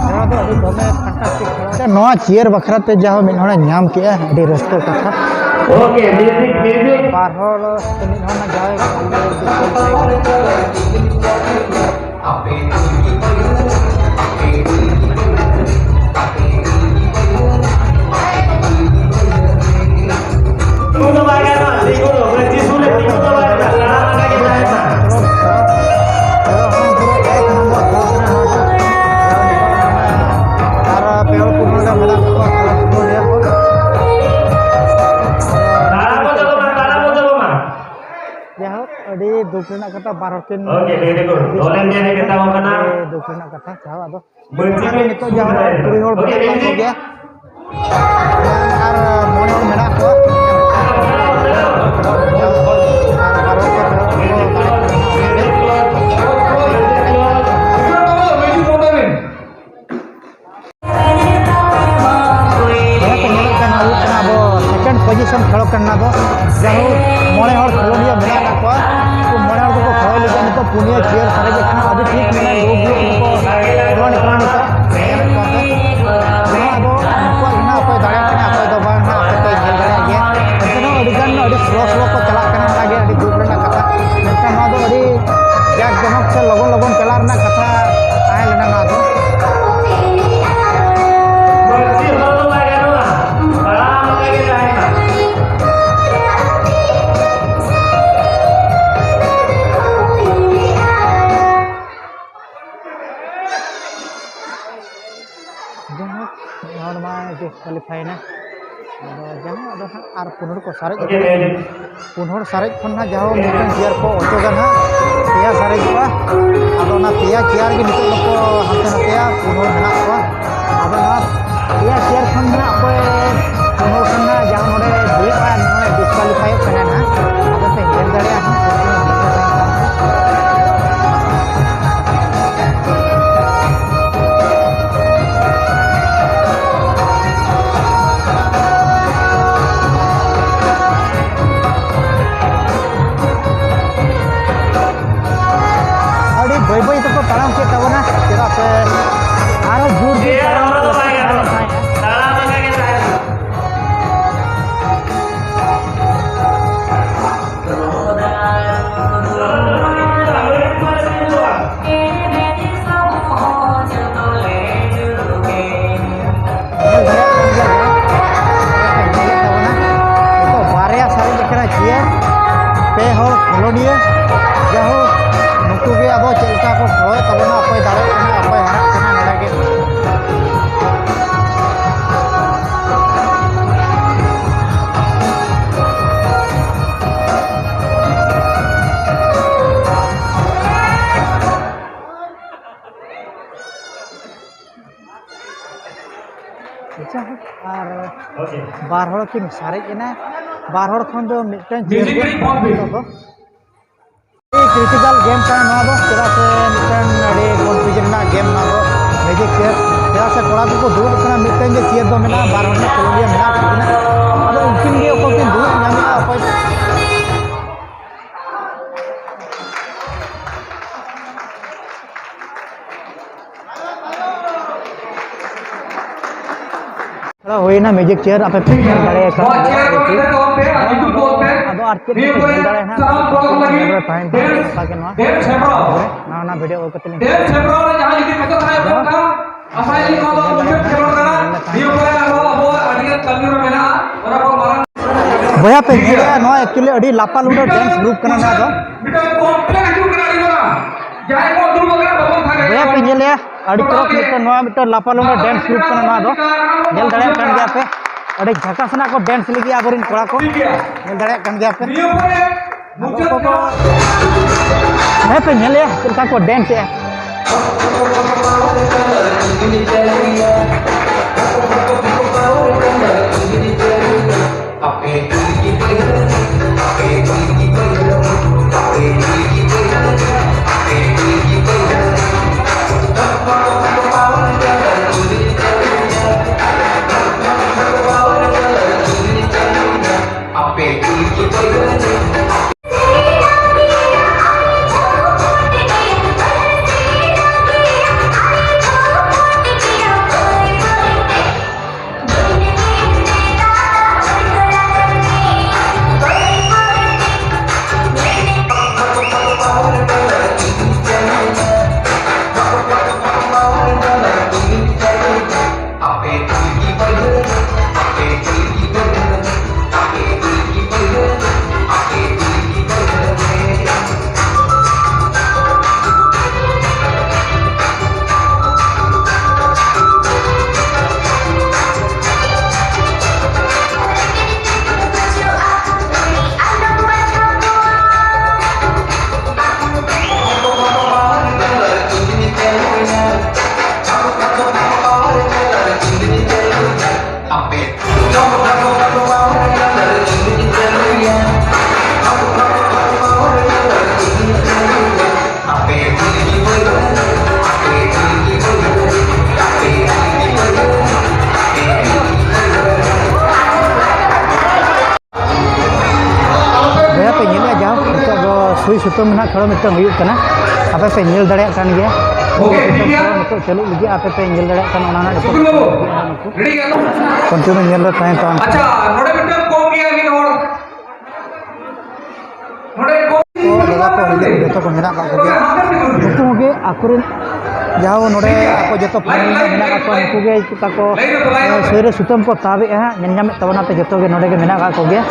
ᱱᱚᱣᱟ ᱫᱚ ᱟᱹᱰᱤ ᱫᱚᱢᱮ ᱯᱷᱟᱱᱴᱟᱥᱴᱤᱠ ᱠᱷᱮᱞᱟ᱾ ᱱᱚᱣᱟ ᱪᱤᱭᱟᱨ ᱵᱟᱠᱷᱨᱟ ᱛᱮ ᱡᱟᱦᱟᱸ ᱢᱤᱫ ᱦᱚᱲᱮ ᱧᱟᱢ ᱠᱮᱜᱼᱟ, ᱟᱹᱰᱤ ᱨᱟᱹᱥᱠᱟᱹ ᱠᱟᱛᱷᱟ᱾ Okay, music, music. ᱵᱟᱨ ᱦᱚᱲ ᱥᱮ ᱢᱤᱫ ᱦᱚᱲ ᱨᱮᱱᱟᱜ ᱡᱟᱦᱟᱸᱭ ᱛᱤᱸᱜᱩ ᱫᱚ ᱵᱟᱭ ᱜᱟᱱᱚᱜᱼᱟ, ᱛᱤᱸᱜᱩ ᱫᱚ, ᱵᱟᱹᱪᱤ ᱥᱩᱨ ᱨᱮ ᱛᱤᱸᱜᱩ ᱫᱚ ᱵᱟᱭ ᱜᱟᱱᱚᱜᱼᱟ, ᱠᱟᱲᱟ ᱞᱟᱜᱟ ᱜᱮ ᱛᱟᱦᱮᱱᱟ᱾ ᱟᱨ ᱯᱮ ᱦᱚᱲ ᱯᱩᱱ ᱦᱚᱲ ᱜᱟᱱ ᱢᱮᱱᱟᱜ ᱠᱚᱣᱟ, ᱠᱷᱮᱞᱳᱰᱤᱭᱟᱹ ᱠᱚ᱾ ᱛᱟᱲᱟᱢ ᱦᱚᱪᱚ ᱠᱚᱢᱟ, ᱛᱟᱲᱟᱢ ᱦᱚᱪᱚ ᱠᱚᱢᱟ᱾ ᱡᱟᱭᱦᱳᱠ, ᱟᱹᱰᱤ ᱫᱩᱠ ᱨᱮᱱᱟᱜ ᱠᱟᱛᱷᱟ, ᱵᱟᱨ ᱦᱚᱲ ᱠᱤᱱ ᱳᱠᱮ, very good. ᱵᱚᱞᱮᱱ ᱜᱮ ᱢᱮᱛᱟ ᱠᱚ ᱠᱟᱱᱟ᱾ ᱟᱹᱰᱤ ᱫᱩᱠ ᱨᱮᱱᱟᱜ ᱠᱟᱛᱷᱟ᱾ ᱡᱟᱭᱦᱳᱠ, ᱟᱫᱚ ᱵᱟᱹᱪᱤ ᱟᱨ ᱱᱤᱛᱚᱜ ᱡᱟᱦᱟᱸ ᱠᱩᱲᱤ ᱦᱚᱲ ᱳᱠᱮ, ᱢᱮᱱᱟᱜ ᱠᱚ ᱢᱤᱣᱡᱤᱠ᱾ ᱜᱮᱭᱟ᱾ ᱟᱨ ᱢᱚᱬᱮ ᱦᱚᱲ ᱢᱮᱱᱟᱜ ᱠᱚᱣᱟ᱾ ᱡᱟᱦᱟᱸ ᱠᱚ ᱧᱮᱞᱚᱜ ᱠᱟᱱᱟ, ᱦᱩᱭᱩᱜ ᱠᱟᱱᱟ ᱟᱵᱚ second position ᱠᱷᱮᱞᱳᱜ ᱠᱟᱱᱟ ᱵᱚ᱾ ᱡᱟᱭᱦᱳᱠ, ᱢᱚᱬᱮ ᱦᱚᱲ ᱠᱷᱮᱞᱳᱰᱤᱭᱟᱹ ᱢᱮᱱᱟᱜ ᱟᱠᱟᱫ ᱠᱚᱣᱟ᱾ ᱩᱱᱠᱩ ᱢᱚᱬᱮ ᱦᱚᱲ ᱫᱚᱠᱚ ᱠᱷᱮᱞᱳ ᱞᱟᱹᱜᱤᱫ ᱱᱤᱛᱚᱜ ᱯᱩᱱᱭᱟᱹ ᱪᱤᱭᱟᱨ ᱥᱟᱨᱮᱡ ᱟᱠᱟᱱᱟ᱾ ᱟᱹᱰᱤ ᱴᱷᱤᱠ ᱢᱮᱱᱟᱜᱼᱟ, ᱜᱩᱰ ᱜᱩᱰ ᱠᱚ ᱠᱷᱮᱞᱳᱰ ᱠᱟᱱᱟ ᱱᱤᱛᱚᱜ᱾ ᱡᱟᱦᱟᱸ ᱟᱫᱚ ᱩᱱᱠᱩᱣᱟᱜ ᱜᱮ ᱱᱟᱜ ᱚᱠᱚᱭ ᱫᱟᱲᱮᱭᱟᱜ ᱠᱟᱱᱟ, ᱚᱠᱚᱭ ᱫᱚ ᱵᱟᱝ ᱱᱟᱜ, ᱟᱯᱮ ᱯᱮ ᱧᱮᱞ ᱫᱟᱲᱮᱭᱟᱜ ᱜᱮᱭᱟ᱾ ᱮᱱᱛᱮ ᱨᱮᱦᱚᱸ ᱟᱹᱰᱤ ᱜᱟᱱ ᱟᱹᱰᱤ ᱥᱞᱳ ᱥᱞᱳ ᱠᱚ ᱪᱟᱞᱟᱜ ᱠᱟᱱᱟ, ᱚᱱᱟᱜᱮ ᱟᱹᱰᱤ ᱫᱩᱠ ᱨᱮᱱᱟᱜ ᱠᱟᱛᱷᱟ᱾ ᱢᱮᱱᱠᱷᱟᱱ ᱱᱚᱣᱟ ᱫᱚ ᱟᱹᱰᱤ ᱡᱟᱠ ᱡᱚᱢᱚᱠ ᱥᱮ ᱞᱚᱜᱚᱱ ᱞᱚᱜᱚᱱ ᱪᱟᱞᱟᱜ ᱨᱮᱱᱟᱜ ᱠᱟᱛᱷᱟ ᱛᱟᱦᱮᱸ ᱞᱮᱱᱟ ᱱᱚᱣᱟ ᱫᱚ᱾ ᱵᱟᱹᱲᱛᱤ ᱦᱚᱲ ᱫᱚ ᱵᱟᱭ ᱜᱟᱱᱚᱜᱼᱟ, ᱛᱟᱲᱟᱢ ᱟᱠᱟ ᱜᱮ ᱛᱟᱦᱮᱱᱟ᱾ ᱦᱩᱭᱱᱟ᱾ ᱟᱫᱚ ᱡᱟᱦᱟᱸ ᱟᱫᱚ ᱦᱟᱸᱜ ᱟᱨ ᱯᱩᱱ ᱦᱚᱲ ᱠᱚ ᱥᱟᱨᱮᱡ ᱟᱠᱟᱱᱟ᱾ ᱯᱩᱱ ᱦᱚᱲ ᱥᱟᱨᱮᱡ ᱠᱷᱚᱱ ᱦᱟᱸᱜ ᱡᱟᱦᱟᱸ ᱢᱤᱫᱴᱟᱝ ᱪᱮᱭᱟᱨ ᱠᱚ ᱚᱪᱚᱜᱟ ᱦᱟᱸᱜ, ᱯᱮᱭᱟ ᱥᱟᱨᱮᱡᱚᱜᱼᱟ᱾ ᱟᱫᱚ ᱚᱱᱟ ᱯᱮᱭᱟ ᱪᱮᱭᱟᱨ ᱜᱮ ᱱᱤᱛᱚᱜ ᱫᱚᱠᱚ ᱦᱟᱱᱛᱮ ᱱᱟᱛᱮᱭᱟ, ᱯᱩᱱ ᱦᱚᱲ ᱢᱮᱱᱟᱜ ᱠᱚᱣᱟ᱾ ᱟᱫᱚ ᱱᱚᱣᱟ ᱯᱮᱭᱟ ᱪᱮᱭᱟᱨ ᱠᱷᱚᱱ ᱫᱚ ᱦᱟᱸᱜ ᱚᱠᱚᱭ ᱯᱩᱱ ᱦᱚᱲ ᱠᱷᱚᱱ ᱦᱟᱸᱜ ᱡᱟᱦᱟᱸ ᱱᱚᱰᱮ ᱫᱩᱲᱩᱵᱼᱟ, ᱱᱚᱰᱮ ᱰᱤᱥᱠᱣᱟᱞᱤᱯᱷᱟᱭᱚᱜ ᱠᱟᱱᱟ ᱦᱟᱸᱜ᱾ ᱟᱫᱚ ᱯᱮ ᱧᱮᱞ ᱫᱟᱲᱮᱭᱟᱜᱼᱟ ᱦᱟᱸᱜ᱾ ᱟᱹᱰᱤ ᱵᱟᱹᱭ ᱵᱟᱹᱭ ᱛᱮᱠᱚ ᱛᱟᱲᱟᱢ ᱠᱮᱫ ᱛᱟᱵᱚᱱᱟ, ᱪᱮᱫᱟᱜ ᱥᱮ ᱟᱨᱦᱚᱸ ᱡᱳᱨ ᱜᱮ ᱛᱟᱲᱟᱢ ᱞᱟᱹᱠᱛᱤ ᱛᱟᱦᱮᱸ ᱞᱮᱱ ᱛᱟᱦᱮᱸᱫ᱾ ᱧᱮᱞ ᱫᱟᱲᱮᱭᱟᱜ ᱠᱟᱱ ᱜᱮᱭᱟ ᱵᱚᱱ, ᱧᱮᱞᱮᱫ ᱛᱟᱵᱚᱱᱟ ᱱᱤᱛᱚᱜ ᱵᱟᱨᱭᱟ ᱥᱟᱨᱮᱡ ᱟᱠᱟᱱᱟ ᱪᱮᱭᱟᱨ, ᱯᱮ ᱦᱚᱲ ᱠᱷᱮᱞᱳᱰᱤᱭᱟᱹ᱾ ᱡᱟᱭᱦᱳᱠ, ᱱᱩᱠᱩ ᱜᱮ ᱟᱵᱚ ᱪᱮᱫ ᱞᱮᱠᱟ ᱠᱚ ᱠᱷᱮᱞᱳᱰ ᱛᱟᱵᱚᱱᱟ, ᱚᱠᱚᱭ ᱫᱟᱲᱮᱭᱟᱜ ᱠᱟᱱᱟ, ᱚᱠᱚᱭ ᱦᱟᱨᱟᱜ ᱠᱟᱱᱟ, ᱱᱚᱰᱮ ᱜᱮ᱾ ᱟᱪᱪᱷᱟ, ᱟᱨ ᱵᱟᱨ ᱦᱚᱲ ᱠᱤᱱ ᱥᱟᱨᱮᱡ ᱮᱱᱟ, ᱵᱟᱨ ᱦᱚᱲ ᱠᱷᱚᱱ ᱫᱚ ᱢᱤᱫᱴᱟᱝ ᱪᱮᱭᱟᱨ ᱜᱮ ᱱᱤᱛᱚᱜ ᱫᱚ᱾ ᱟᱹᱰᱤ ᱠᱨᱤᱴᱤᱠᱟᱞ ᱜᱮᱢ ᱠᱟᱱᱟ ᱱᱚᱣᱟ ᱫᱚ, ᱪᱮᱫᱟᱜ ᱥᱮ ᱢᱤᱫᱴᱟᱝ ᱟᱹᱰᱤ ᱠᱚᱱᱯᱷᱤᱭᱩᱡᱚᱱ ᱨᱮᱱᱟᱜ ᱜᱮᱢ ᱱᱚᱣᱟ ᱫᱚ, ᱢᱮᱡᱤᱠ ᱪᱮᱭᱟᱨ᱾ ᱪᱮᱫᱟᱜ ᱥᱮ ᱠᱚᱲᱟ ᱠᱚᱠᱚ ᱫᱩᱲᱩᱵ ᱠᱟᱱᱟ, ᱢᱤᱫᱴᱟᱝ ᱜᱮ ᱪᱮᱭᱟᱨ ᱫᱚ ᱢᱮᱱᱟᱜᱼᱟ, ᱵᱟᱨ ᱦᱚᱲ ᱨᱮᱱᱟᱜ ᱠᱷᱮᱞᱳᱰᱤᱭᱟᱹ ᱢᱮᱱᱟᱜ ᱠᱤᱱᱟ᱾ ᱟᱫᱚ ᱩᱱᱠᱤᱱ ᱜᱮ ᱚᱠᱚᱭ ᱠᱤᱱ ᱫᱩᱲᱩᱵ ᱧᱟᱢᱮᱜᱼᱟ, ᱚᱠᱚᱭ ᱦᱩᱭᱱᱟ ᱢᱮᱡᱤᱠ ᱪᱮᱭᱟᱨ, ᱟᱯᱮ ᱯᱮ ᱧᱮᱞ ᱫᱟᱲᱮᱭᱟᱜ ᱠᱟᱱᱟ᱾ ᱟᱫᱚ ᱟᱨ ᱪᱮᱫ ᱯᱮ ᱧᱮᱞ ᱫᱟᱲᱮᱭᱟᱜᱼᱟ ᱦᱟᱸᱜ, ᱱᱚᱣᱟ ᱱᱚᱣᱟ ᱵᱷᱤᱰᱤᱭᱳ ᱚᱞ ᱠᱟᱛᱮ ᱞᱤᱧ ᱵᱚᱭᱦᱟ ᱯᱮ ᱧᱮᱞ ᱫᱟᱲᱮᱭᱟᱜᱼᱟ, ᱱᱚᱣᱟ actually ᱟᱹᱰᱤ ᱞᱟᱯᱟ ᱞᱩᱰᱟᱹ ᱰᱮᱱᱥ ᱜᱨᱩᱯ ᱠᱟᱱᱟ ᱱᱚᱣᱟ ᱫᱚ᱾ ᱵᱚᱭᱦᱟ ᱯᱮ ᱧᱮᱞᱮᱜᱼᱟ, ᱟᱹᱰᱤ ᱪᱚᱨᱚᱠ ᱢᱤᱫᱴᱟᱝ, ᱱᱚᱣᱟ ᱢᱤᱫᱴᱟᱝ ᱞᱟᱯᱟᱞᱩᱰᱟ ᱰᱮᱱᱥ ᱜᱨᱩᱯ ᱠᱟᱱᱟ᱾ ᱱᱚᱣᱟ ᱫᱚ ᱧᱮᱞ ᱫᱟᱲᱮᱭᱟᱜ ᱠᱟᱱ ᱜᱮᱭᱟ ᱯᱮ, ᱟᱹᱰᱤ ᱡᱷᱟᱠᱟᱥ ᱨᱮᱱᱟᱜ ᱠᱚ ᱰᱮᱱᱥ ᱞᱟᱹᱜᱤᱫ ᱟᱵᱚᱨᱮᱱ ᱠᱚᱲᱟ ᱠᱚ, ᱧᱮᱞ ᱫᱟᱲᱮᱭᱟᱜ ᱠᱟᱱ ᱜᱮᱭᱟ ᱯᱮ᱾ ᱦᱮᱸ ᱯᱮ ᱧᱮᱞᱮᱜᱼᱟ ᱪᱮᱫ ᱞᱮᱠᱟ ᱠᱚ ᱰᱮᱱᱥ ᱮᱜᱼᱟ᱾ ᱵᱚᱭᱦᱟ ᱯᱮ ᱧᱮᱞᱮᱫᱼᱟ, ᱡᱟᱦᱳᱠ, ᱱᱤᱛᱚᱜ ᱫᱚ ᱥᱩᱭ ᱥᱩᱛᱟᱹᱢ ᱨᱮᱱᱟᱜ ᱠᱷᱮᱞᱳᱰ ᱢᱤᱫᱴᱟᱝ ᱦᱩᱭᱩᱜ ᱠᱟᱱᱟ, ᱟᱯᱮ ᱯᱮ ᱧᱮᱞ ᱫᱟᱲᱮᱭᱟᱜ ᱠᱟᱱ ᱜᱮᱭᱟ᱾ ᱥᱩᱭ ᱥᱩᱛᱟᱹᱢ ᱠᱷᱮᱞᱳᱰ ᱱᱤᱛᱚᱜ ᱪᱟᱹᱞᱩᱜ ᱞᱟᱹᱜᱤᱫ, ᱟᱯᱮ ᱯᱮ ᱧᱮᱞ ᱫᱟᱲᱮᱭᱟᱜ ᱠᱟᱱᱟ, ᱚᱱᱟ ᱨᱮᱱᱟᱜ ᱱᱤᱛᱚᱜ ᱠᱚᱱᱴᱤᱱᱤᱭᱩ ᱧᱮᱞ ᱨᱮ ᱛᱟᱦᱮᱱ ᱛᱟᱵᱚᱱ ᱯᱮ᱾ ᱟᱪᱪᱷᱟ, ᱱᱚᱰᱮ ᱢᱤᱫᱴᱟᱝ ᱠᱚᱢ ᱜᱮᱭᱟ ᱢᱤᱫ ᱦᱚᱲ᱾ ᱛᱚ ᱫᱟᱫᱟ ᱠᱚ, ᱦᱤᱞᱤ ᱠᱚ ᱡᱚᱛᱚ ᱠᱚ ᱢᱮᱱᱟᱜ ᱠᱟᱜ ᱠᱚᱜᱮᱭᱟ᱾ ᱱᱩᱠᱩ ᱜᱮ ᱟᱠᱚᱨᱮᱱ ᱡᱟᱦᱟᱸ ᱱᱚᱰᱮ ᱟᱠᱚ ᱡᱚᱛᱚ ᱯᱷᱟᱭᱱᱮᱞ ᱨᱮ ᱢᱮᱱᱟᱜ ᱠᱟᱜ ᱠᱚᱣᱟ, ᱱᱩᱠᱩ ᱜᱮ ᱛᱟᱠᱚ, ᱮ, ᱥᱩᱭ ᱨᱮ ᱥᱩᱛᱟᱹᱢ ᱠᱚ ᱛᱟᱵᱮᱜᱼᱟ ᱦᱟᱸᱜ, ᱧᱮᱞ ᱧᱟᱢᱮᱫ ᱛᱟᱵᱚᱱᱟ ᱯᱮ, ᱡᱚᱛᱚ ᱜᱮ ᱱᱚᱰᱮ ᱜᱮ ᱢᱮᱱᱟᱜ ᱠᱟᱜ ᱠᱚᱜᱮᱭᱟ᱾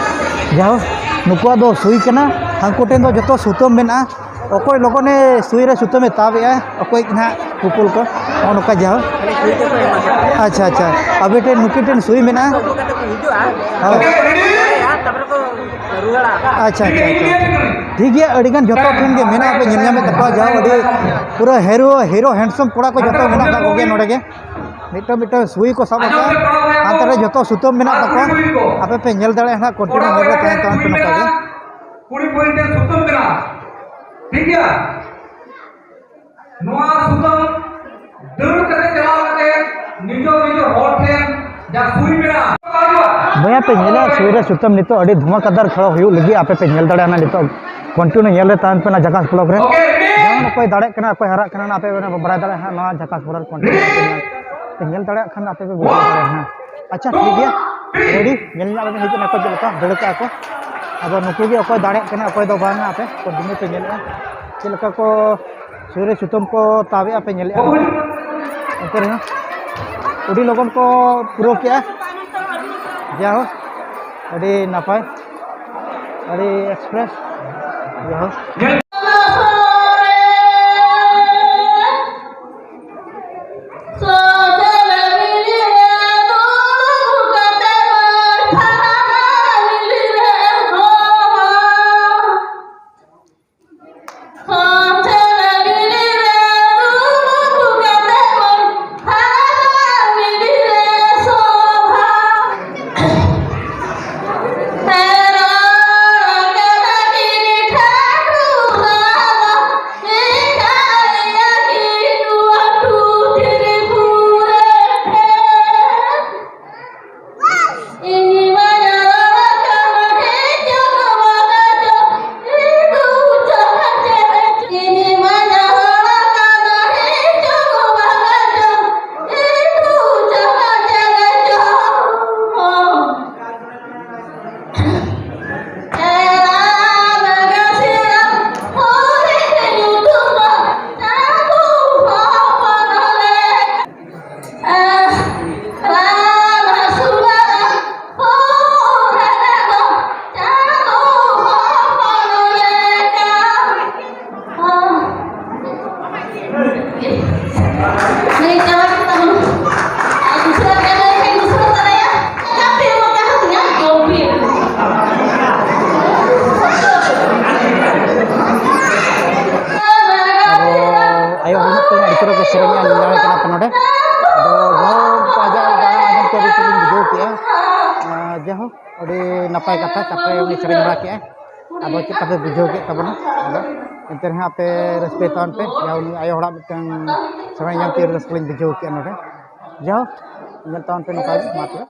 ᱡᱟᱭᱦᱳᱠ, ᱱᱩᱠᱩᱣᱟᱜ ᱫᱚ ᱥᱩᱭ ᱠᱟᱱᱟ, ᱦᱟᱱᱠᱩ ᱴᱷᱮᱱ ᱫᱚ ᱡᱚᱛᱚ ᱥᱩᱛᱟᱹᱢ ᱢᱮᱱᱟᱜᱼᱟ᱾ ᱚᱠᱚᱭ ᱞᱚᱜᱚᱱᱮ ᱥᱩᱭ ᱨᱮ ᱥᱩᱛᱟᱹᱢᱮ ᱛᱟᱵᱮᱜᱼᱟ, ᱚᱠᱚᱭ ᱱᱟᱦᱟᱜ ᱯᱩᱯᱩᱞ ᱠᱚ ᱱᱚᱜᱼᱚ ᱱᱚᱝᱠᱟ ᱡᱟᱦᱟᱸ᱾ ᱠᱷᱟᱹᱞᱤ ᱥᱩᱭ ᱜᱮᱠᱚ ᱮᱢᱟ ᱠᱚᱣᱟ᱾ ᱟᱪᱪᱷᱟ, ᱟᱪᱪᱷᱟ᱾ ᱟᱵᱮᱱ ᱴᱷᱮᱱ, ᱱᱩᱠᱤᱱ ᱴᱷᱮᱱ ᱥᱩᱭ ᱢᱮᱱᱟᱜᱼᱟ? ᱟᱹᱜᱩ ᱠᱟᱛᱮ ᱠᱚ ᱦᱤᱡᱩᱜᱼᱟ᱾ ᱦᱳᱭ᱾ ᱛᱟᱨᱯᱚᱨᱮ ᱠᱚ ᱨᱩᱣᱟᱹᱲᱟ᱾ ᱟᱪᱪᱷᱟ, ᱟᱪᱪᱷᱟ, ᱟᱪᱪᱷᱟ᱾ ᱴᱷᱤᱠ ᱜᱮᱭᱟ, ᱟᱹᱰᱤᱜᱟᱱ ᱡᱚᱛᱚ ᱴᱷᱮᱱ ᱜᱮ ᱢᱮᱱᱟᱜᱼᱟ, ᱯᱮ ᱧᱮᱞ ᱧᱟᱢᱮᱫ ᱛᱟᱠᱚᱣᱟ, ᱡᱟᱦᱟᱸ ᱟᱹᱰᱤ ᱯᱩᱨᱟᱹ ᱦᱮᱨᱳ, ᱦᱮᱨᱳ ᱦᱮᱱᱰᱥᱚᱢ ᱠᱚᱲᱟ ᱠᱚ ᱡᱚᱛᱚ ᱢᱮᱱᱟᱜ ᱠᱟᱜ ᱠᱚᱜᱮᱭᱟ ᱱᱚᱰᱮ ᱜᱮ᱾ ᱢᱤᱫᱴᱟᱝ, ᱢᱤᱫᱴᱟᱝ ᱥᱩᱭ ᱠᱚ ᱥᱟᱵ ᱟᱠᱟᱫᱼᱟ, ᱦᱟᱱᱛᱮ ᱨᱮ ᱡᱚᱛᱚ ᱥᱩᱛᱟᱹᱢ ᱢᱮᱱᱟᱜ ᱛᱟᱠᱚᱣᱟ᱾ ᱟᱯᱮ ᱯᱮ ᱧᱮᱞ ᱫᱟᱲᱮᱭᱟᱜᱼᱟ ᱦᱟᱸᱜ, ᱠᱚᱱᱴᱤᱱᱤᱭᱩ ᱧᱮᱞ ᱨᱮ ᱛᱟᱦᱮᱱ ᱛᱟᱵᱚᱱ ᱯᱮ ᱱᱚᱝᱠᱟ ᱜᱮ᱾ ᱠᱩᱲᱤ ᱯᱚᱭᱮᱱᱴ ᱨᱮ ᱥᱩᱛᱟᱹᱢ ᱢᱮᱱᱟᱜᱼᱟ, ᱴᱷᱤᱠ ᱜᱮᱭᱟ? ᱱᱚᱣᱟ ᱥᱩᱛᱟᱹᱢ ᱫᱟᱹᱲ ᱠᱟᱛᱮ ᱪᱟᱞᱟᱣ ᱠᱟᱛᱮ ᱱᱤᱡᱚ ᱱᱤᱡᱚ ᱦᱚᱲ ᱴᱷᱮᱱ ᱡᱟ ᱥᱩᱭ ᱢᱮᱱᱟᱜᱼᱟ᱾ ᱵᱚᱭᱦᱟ ᱯᱮ ᱧᱮᱞᱟ, ᱥᱩᱭ ᱨᱮ ᱥᱩᱛᱟᱹᱢ ᱱᱤᱛᱚᱜ ᱟᱹᱰᱤ ᱫᱷᱩᱢᱟᱠᱟᱫᱟᱨ ᱠᱷᱮᱞᱳ ᱦᱩᱭᱩᱜ ᱞᱟᱹᱜᱤᱫ, ᱟᱯᱮ ᱯᱮ ᱧᱮᱞ ᱫᱟᱲᱮᱭᱟᱜᱼᱟ ᱱᱤᱛᱚᱜ ᱠᱚᱱᱴᱤᱱᱤᱭᱩ ᱧᱮᱞ ᱨᱮ ᱛᱟᱦᱮᱱ ᱯᱮ ᱱᱚᱣᱟ ᱡᱷᱟᱠᱟᱥ ᱵᱞᱚᱜ ᱨᱮ᱾ ᱡᱮᱢᱚᱱ ᱚᱠᱚᱭ ᱫᱟᱲᱮᱜ ᱠᱟᱱᱟ, ᱚᱠᱚᱭ ᱦᱟᱨᱟᱜ ᱠᱟᱱᱟ, ᱟᱯᱮ ᱯᱮ ᱵᱟᱲᱟᱭ ᱫᱟᱲᱮᱭᱟᱜᱼᱟ ᱦᱟᱸᱜ ᱱᱚᱣᱟ ᱡᱷᱟᱠᱟᱥ ᱵᱞᱚᱜ ᱨᱮ ᱠᱚᱱᱴᱤᱱᱤᱭᱩ ᱯᱮ ᱧᱮᱞ, ᱯᱮ ᱧᱮᱞ ᱫᱟᱲᱮᱭᱟᱜ ᱠᱷᱟᱱ ᱟᱯᱮ ᱯᱮ ᱵᱩᱡᱷᱟᱹᱣ ᱫᱟᱲᱮᱭᱟᱜᱼᱟ ᱦᱟᱸᱜ᱾ ᱟᱪᱪᱷᱟ, ᱴᱷᱤᱠ ᱜᱮᱭᱟ, ᱨᱮᱰᱤ, ᱧᱮᱞ ᱧᱚᱜ ᱞᱮᱯᱮ ᱦᱤᱡᱩᱜ ᱠᱟᱱᱟ ᱠᱚ ᱪᱮᱫ ᱞᱮᱠᱟ ᱫᱟᱹᱲ ᱠᱟᱜᱼᱟ ᱠᱚ᱾ ᱟᱫᱚ ᱱᱩᱠᱩ ᱜᱮ ᱚᱠᱚᱭ ᱫᱟᱲᱮᱜ ᱠᱟᱱᱟ, ᱚᱠᱚᱭ ᱫᱚ ᱵᱟᱝᱟ, ᱟᱯᱮ ᱠᱚᱱᱴᱤᱱᱤᱭᱩ ᱯᱮ ᱧᱮᱞᱮᱜᱼᱟ ᱪᱮᱫ ᱞᱮᱠᱟ ᱠᱚ ᱥᱩᱭ ᱨᱮ ᱥᱩᱛᱟᱹᱢ ᱠᱚ ᱛᱟᱵᱮᱜᱼᱟ, ᱯᱮ ᱧᱮᱞᱮᱜᱼᱟ᱾ ᱮᱱᱛᱮ ᱨᱮᱦᱚᱸ ᱟᱹᱰᱤ ᱞᱚᱜᱚᱱ ᱠᱚ ᱯᱩᱨᱟᱹᱣ ᱠᱮᱜᱼᱟ᱾ ᱡᱟᱭᱦᱳᱠ, ᱟᱹᱰᱤ ᱱᱟᱯᱟᱭ, ᱟᱹᱰᱤ ᱮᱠᱥᱯᱨᱮᱥ᱾ ᱡᱟᱭᱦᱳᱠ, ᱱᱟᱯᱟᱭ ᱠᱟᱛᱷᱟ, ᱛᱟᱯᱚᱨᱮ ᱩᱱᱤ ᱥᱮᱨᱮᱧ ᱵᱟᱲᱟ ᱠᱮᱜᱼᱟᱭ᱾ ᱟᱫᱚ ᱪᱮᱫ ᱞᱮᱠᱟ ᱯᱮ ᱵᱩᱡᱷᱟᱹᱣ ᱠᱮᱫ ᱛᱟᱵᱚᱱᱟ? ᱟᱫᱚ ᱮᱱᱛᱮ ᱨᱮᱦᱚᱸ ᱟᱯᱮ ᱨᱟᱹᱥᱠᱟᱹᱭ ᱛᱟᱵᱚᱱ ᱯᱮ᱾ ᱡᱟ ᱩᱱᱤ ᱟᱭᱳ ᱦᱚᱲᱟᱜ ᱢᱤᱫᱴᱟᱝ ᱥᱮᱨᱮᱧ ᱟᱸᱡᱚᱢ ᱛᱮ ᱨᱟᱹᱥᱠᱟᱹ ᱞᱤᱧ ᱵᱩᱡᱷᱟᱹᱣ ᱠᱮᱜᱼᱟ ᱱᱚᱰᱮ᱾ ᱡᱟᱭᱦᱳᱠ, ᱧᱮᱞ ᱛᱟᱵᱚᱱ ᱯᱮ ᱱᱚᱝᱠᱟ ᱜᱮ, ᱢᱟ ᱛᱚᱵᱮ᱾